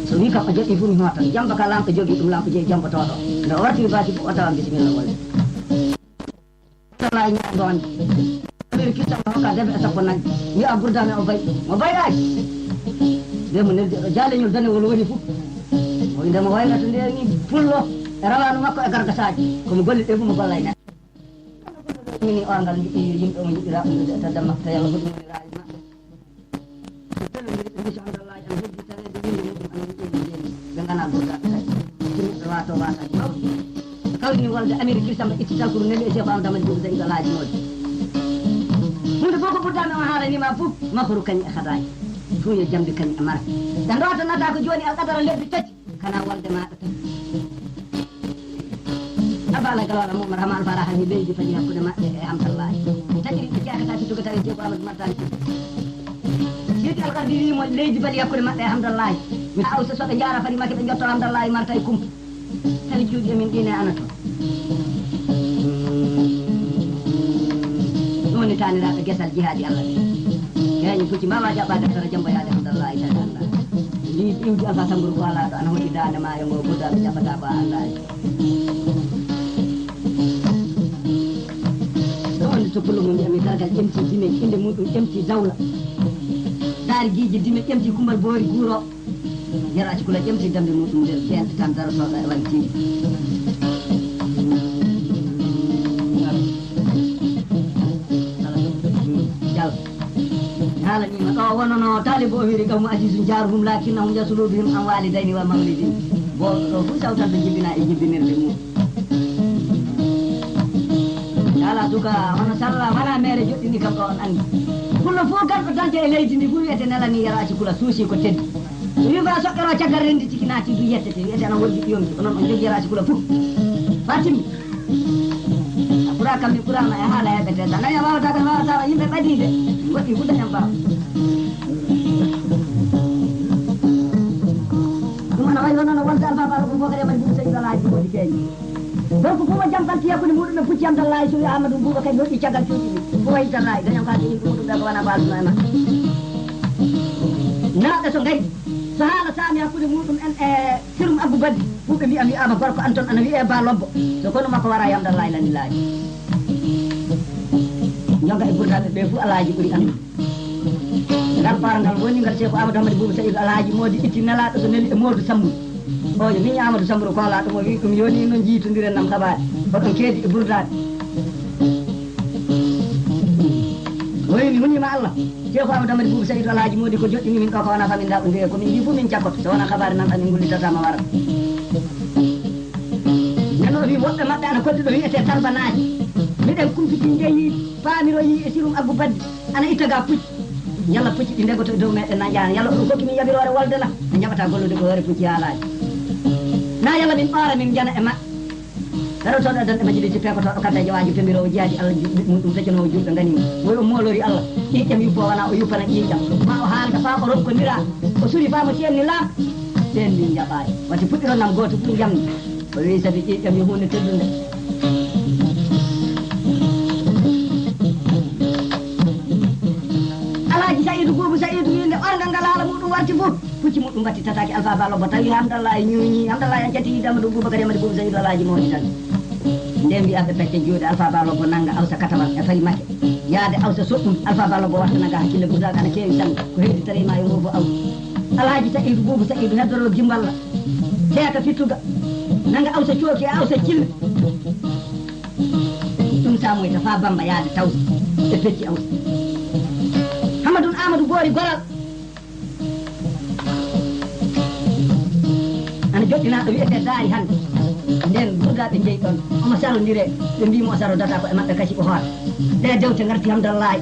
So wii kam o jaɓii fof mi hootan. Jamba ka Laam o jogii ɗum Laam o jeyi jambotooɗo. Nde o wartiri baasi fof o tawa bisimilla wolde. Abdallah e ñaango on. Amir Kistan hokka debe e sappo nagge. Wi'a Burdaame o bay. Mo bay aji. Nde mo neldi o jaaleñol danewol woni fof. O wi nde mo wayrata nde ni pullo e rawaanu makko e gargasaaji. Ko mo golli ɗe fof mo golla e neɗɗo. Mini orngal yiɗi yimɓe mo yiɗira ɗum de tadda makko yalla ko ɗum woni raayi makko. So pellondiri ɓe mbiso Hamdallahi ana heddi taweede winde muɗum ana wi'e no jeeni. Ɓe ngana Burdaame kadi. Timi ɓe waato waataaji mawɗi. Ɓe kawrini wolde Amiri Kirsamba itti talkuru neli e Seeku Amadu Amadu Buubu Sa'idu Alhaji Moodi. Huunde fof ko Burdaame o haalanii ma fof, mafaru kañum e khadaaji. Fof yo jamdi kañum e mara. Ɓe ndoota nata ko jooni alqadara lebbi tati. Kana wolde maaɗa tan. Abba Alay Galo Wala Momar Hama Alfa Raha wi leydi bali hakkunde maɓɓe e Hamdallahi. Taƴiri ɓe jeekata fittugo tawi Seeku Amadou Martani. Seydi Algardi wi mo leydi bali hakkunde maɓɓe e Hamdallahi. Mi Awsa so ɓe njaara fari make ɓe njotto Hamdallahi Martay Kumpa. Tawi cuuɗi e min ɗine ana toon. Ɗum woni taaniraaɓe gesal jihaadi Allah ɓe. Keeñi pucci mbaawa jaɓɓaade sara jamboyaade Hamdallahi tawi Allah. Ndi iwdi Alfa Samburu ko alaa ɗo ana hoɗi daande maayo ngo Burdaame jaɓɓata ko a anndaani. Ɗo woni to pullo mum mbiyami dargal ƴemti dime, innde muɗum ƴemti dawla. Taarigiiji dime ƴemti kumbal boori guuro. Yero acci kula ƴemti dambe muɗum nder jeenɗe tan darotooɗo e wantiiɗi. Jal. Haalaniima ɗo wonano taalibo o wiri qawmu Azizun jaaruhum lakinnahum yasulu bihim an walidayni wa mawlidin. Booɗo ɗo fof sawtan ɓe jibina e jibinirde mum. Ala duka hono salla wala mere joɗɗini kam ɗo on anndi. Pullo fof garɗo dañde e leydi ndi fof wiyete nelani yero acci kula suusi ko teddi. So wi ba soɓɓero caggal rendi tigi naati du yettete wiyete ana wondi ɓiyonki onon on jogi yero acci kula fof. Fatim. A ɓura kam mi ɓurama e haala heɓete tan nani a wawata tan wawata yimɓe ɓadide. Goɗɗi fof dañam ɓawa. Ɗum ana wayi hono no wonta alfafaɗo ko fokare waɗi ɗum seydi alaaji moodi keeñi. Gorko fof o jam balti hakkunde muɗum e pucci Hamdallahi so wi Amadou Boubacar yoɗi caggal cuuɗi ɗi. Ko wayi tallahi dañam ka joñi ɗum ɗum ɓe ko wona mbaalduno e makko. Naɓe so ngaydi so haala saami hakkunde muɗum en e sirum Abou Baddi. Ɓuɓɓe mbiya mi ama gorko an toon ana wiyee ba lobbo. So kono makko wara e Hamdallahi landi laaji. Jonga e gurdaaɓe ɓe fof alaaji ɓuri andu. Ngal parangal woni ngal Seeku Amadou Hamadi Bouba Saïd Alhaji Modi itti nelaaɗo so neli e Modou Sambou. O yo miñi Amadou Sambou koolaaɗo mo wi ɗum yoni no jiitondiren nam habaade. Oɗon keedi e burdaaɓe. Woni mi hunima Allah. Seeku Amadou Hamadi Bouba Saïd Alhaji Modi ko joɗɗini min ɗo ko wona famin daɓo nde ko min mbi fof min cakkoto so wona habaade nan tan min gullitata ma wara. Nano wi woɓɓe maɓɓe ana koddi ɗo wiyete tarbanaaji. Miɗen kumpiti njeyi paamiroyi e sirum aggu baddi. Ana ittaga pucci. Yalla pucci ɗi ndegoto e dow meɗen na njaana. Yalla oɗum kokki min yaɓiroore wolde na. Min jaɓata gollude ko hoore pucci haalaaji. Na yalla min ɓaara min njana e maɓɓe. Darotooɗo e darnde majjiliji peekotooɗo kaddaji waaji pemiroowo jihaadi Allah juɓɓi muɗum feccanowo julɓe nganima. Woy o moolori Allah. Ƴiiƴam yubbo wona o yuppana ƴiiƴam. Ma o haalda faa o rokkondira. O suri faa mo seenni laam. Ɓeen min njaɓaani. Wati puɗɗiron nam gooto ɗum jamni. O wi sabi ƴiiƴam yo huunde teddunde. Alhaji Saïdu Buubu Saïdu wi nde orngal ngal haala muɗum warti fof. Pucci muɗum mbattitataake Alfa Ba Lobbo tawi Hamdallahi ñuuñi Hamdallahi an catti yiide Amadou Boubacar Amadou Boubacar Saïdu Alhaji Mawni tan. Nde mbiya ɓe pecce juuɗe Alfa Ba Lobbo nanga Awsa Katawal e fari make. Yaade Awsa soɗɗum Alfa Ba Lobbo wattana ga hakkille gurdaaɓe ana keewi tan ko heedi tareyi ma yo ngofo Awsa. Alhaji Saïdu Buubu Saïdu heddoro gimballa. Teeka fittuga. Nanga Awsa cooki e Awsa cille. Ɗum samoyta fa Bamba yaade tawsa e pecci Awsa. Hamadun Amadou Boori Goral. Ana joɗɗinaaɗo wiyetee Daari hannde. Nden burdaɓe jeyi ɗon, omo sarodire, ɓe mbi mo o sarodata ko e maɓɓe kasi o hoota. Ɗe dewte ngarti Hamdallaay.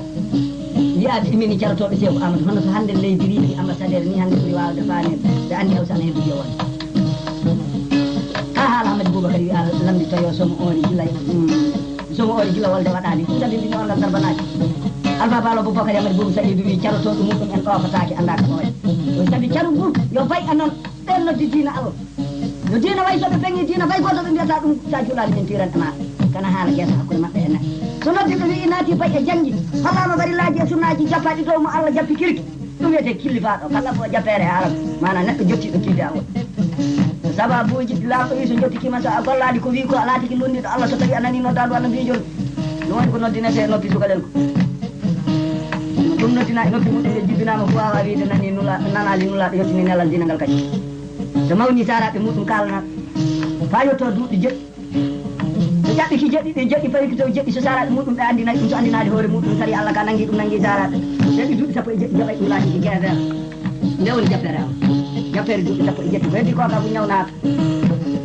Wi'aaɓe imini carotooɓe Seeku Aamadu, hono so hannde leydi riifi ambassadeur ni hannde ɓuri waawde faamir, ɓe anndi Awsa ana heddude e won. Haa haala Hammadi Buubakar wi'a lamnditoyo somo oori gila, mm, somo oori gila wolde waɗaali. Ɗum sabi mbiɗo orgal darbanaaji. Alfa Baalo Buubakar Hammadi Buubu Sa'iidu wi'i carotooɗo muɗum en ɗoofataake anndaa ko ɓooya. Ɗum sabi caru ngu yo bay a non ɓen noddi diina Allah. Yo diina way so ɓe peŋi diina bay gooto ɓe mbiyata ɗum sa juulaali min tiran e ma. Kana haala geesa hakkunde maɓɓe e neɗɗo. So noddi ɓe wi'i naati bay e janngi. Hollaama barillaaji e sunnaaji jappaaɗi dow mo Allah jappi kirki. Ɗum wiyetee killifaaɗo, kala ko jappeere e Arab, maanaam neɗɗo jottiiɗo kiidaangol. Sababuuji laaɓɗo wi so jottikiima so a gollaali ko wi ko a laatiki lunndiiɗo Allah so tawii a nanii noddaandu annabiijo, ɗum woni ko noddinetee noppi sukalel ko. Ɗum noddinaa e noppi muɗum ɓe jibbinaama ko waawaa wiide nanii nula, nanaali nulaaɗo yottini nelal diina ngal kadi. So mawni saaraaɓe muɗum kaalana faa yottoo duuɓi jeɗɗi. So ƴaɓɓiki jeɗɗi ɗi jeɗɗi pawi ko taw jeɗɗi so saaraaɓe muɗum ɓe anndinayi ɗum so anndinaade hoore muɗum sari Allah ka nanngi ɗum nanngi saaraaɓe. Jeɗɗi duuɓi sappo e jeɗɗi jaɓay ɗum laati ko G V R. Nde woni jappeere am. Jappeere duuɓi sappo e jeɗɗi ko heddi ko kam ñawnaaka.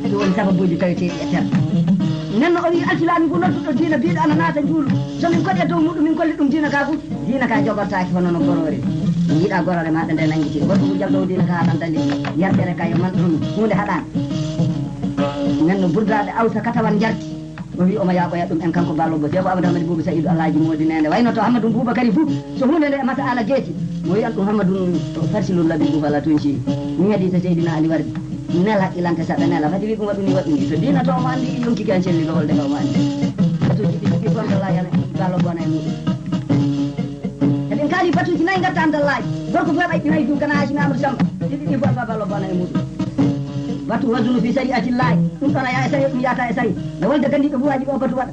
Ɗum woni sababuuji taweteeɗi e terɗe. Nden no o wii alsilaami ngu nodduɗo diina biiɗo ana naata njuulu. So min koɗi e dow muɗum min kolli ɗum diina ka fu. Diina ka jogortaaki hono no goroore. Njiɗa goroore maɗa nde nanngiti. Goɗɗo ngu jaggowo diina ka haɗan dali. Yardere ka yo man ɗum huunde haɗaani. Nden no burdaaɓe Awsa katawan njarti. O wi omo yaaɓoya ɗum en kanko Ballo Bo. Seeku Amadou Hamadi Buubu Sa'idu Alhaji Moodi Neende. Wayno to Hammadou Buubakari fu. So huunde nde masa'ala geeci. Mo wi'an ɗum Hammadou Farsilul Labibu Fala Tunsi. Mi ñadi so Seydina Ali wardi. Nela ilante saɗa nela. Fati wi ɗum waɗuni waɗuni. So diina to omo anndi yonki kan selli ɗo holde ka omo anndi. Batuuji ɗi ɗi gonɗo la yana Ballo Bona e muɗum. Eɗen kaali batuuji nayi ngarta Hamdallaay. Gorko fof ɓay ɗi nayi ɗum kana Haasimi Amadou Samba. Ɗiɗi ɗi fof Ballo Bona e muɗum. Batu wazunu fi sari'atillahi. Ɗum ɗon a yaa e sari, ɗum yaata e sari. No wolde ganndiiɗo buwaaji ɗo batu waɗa.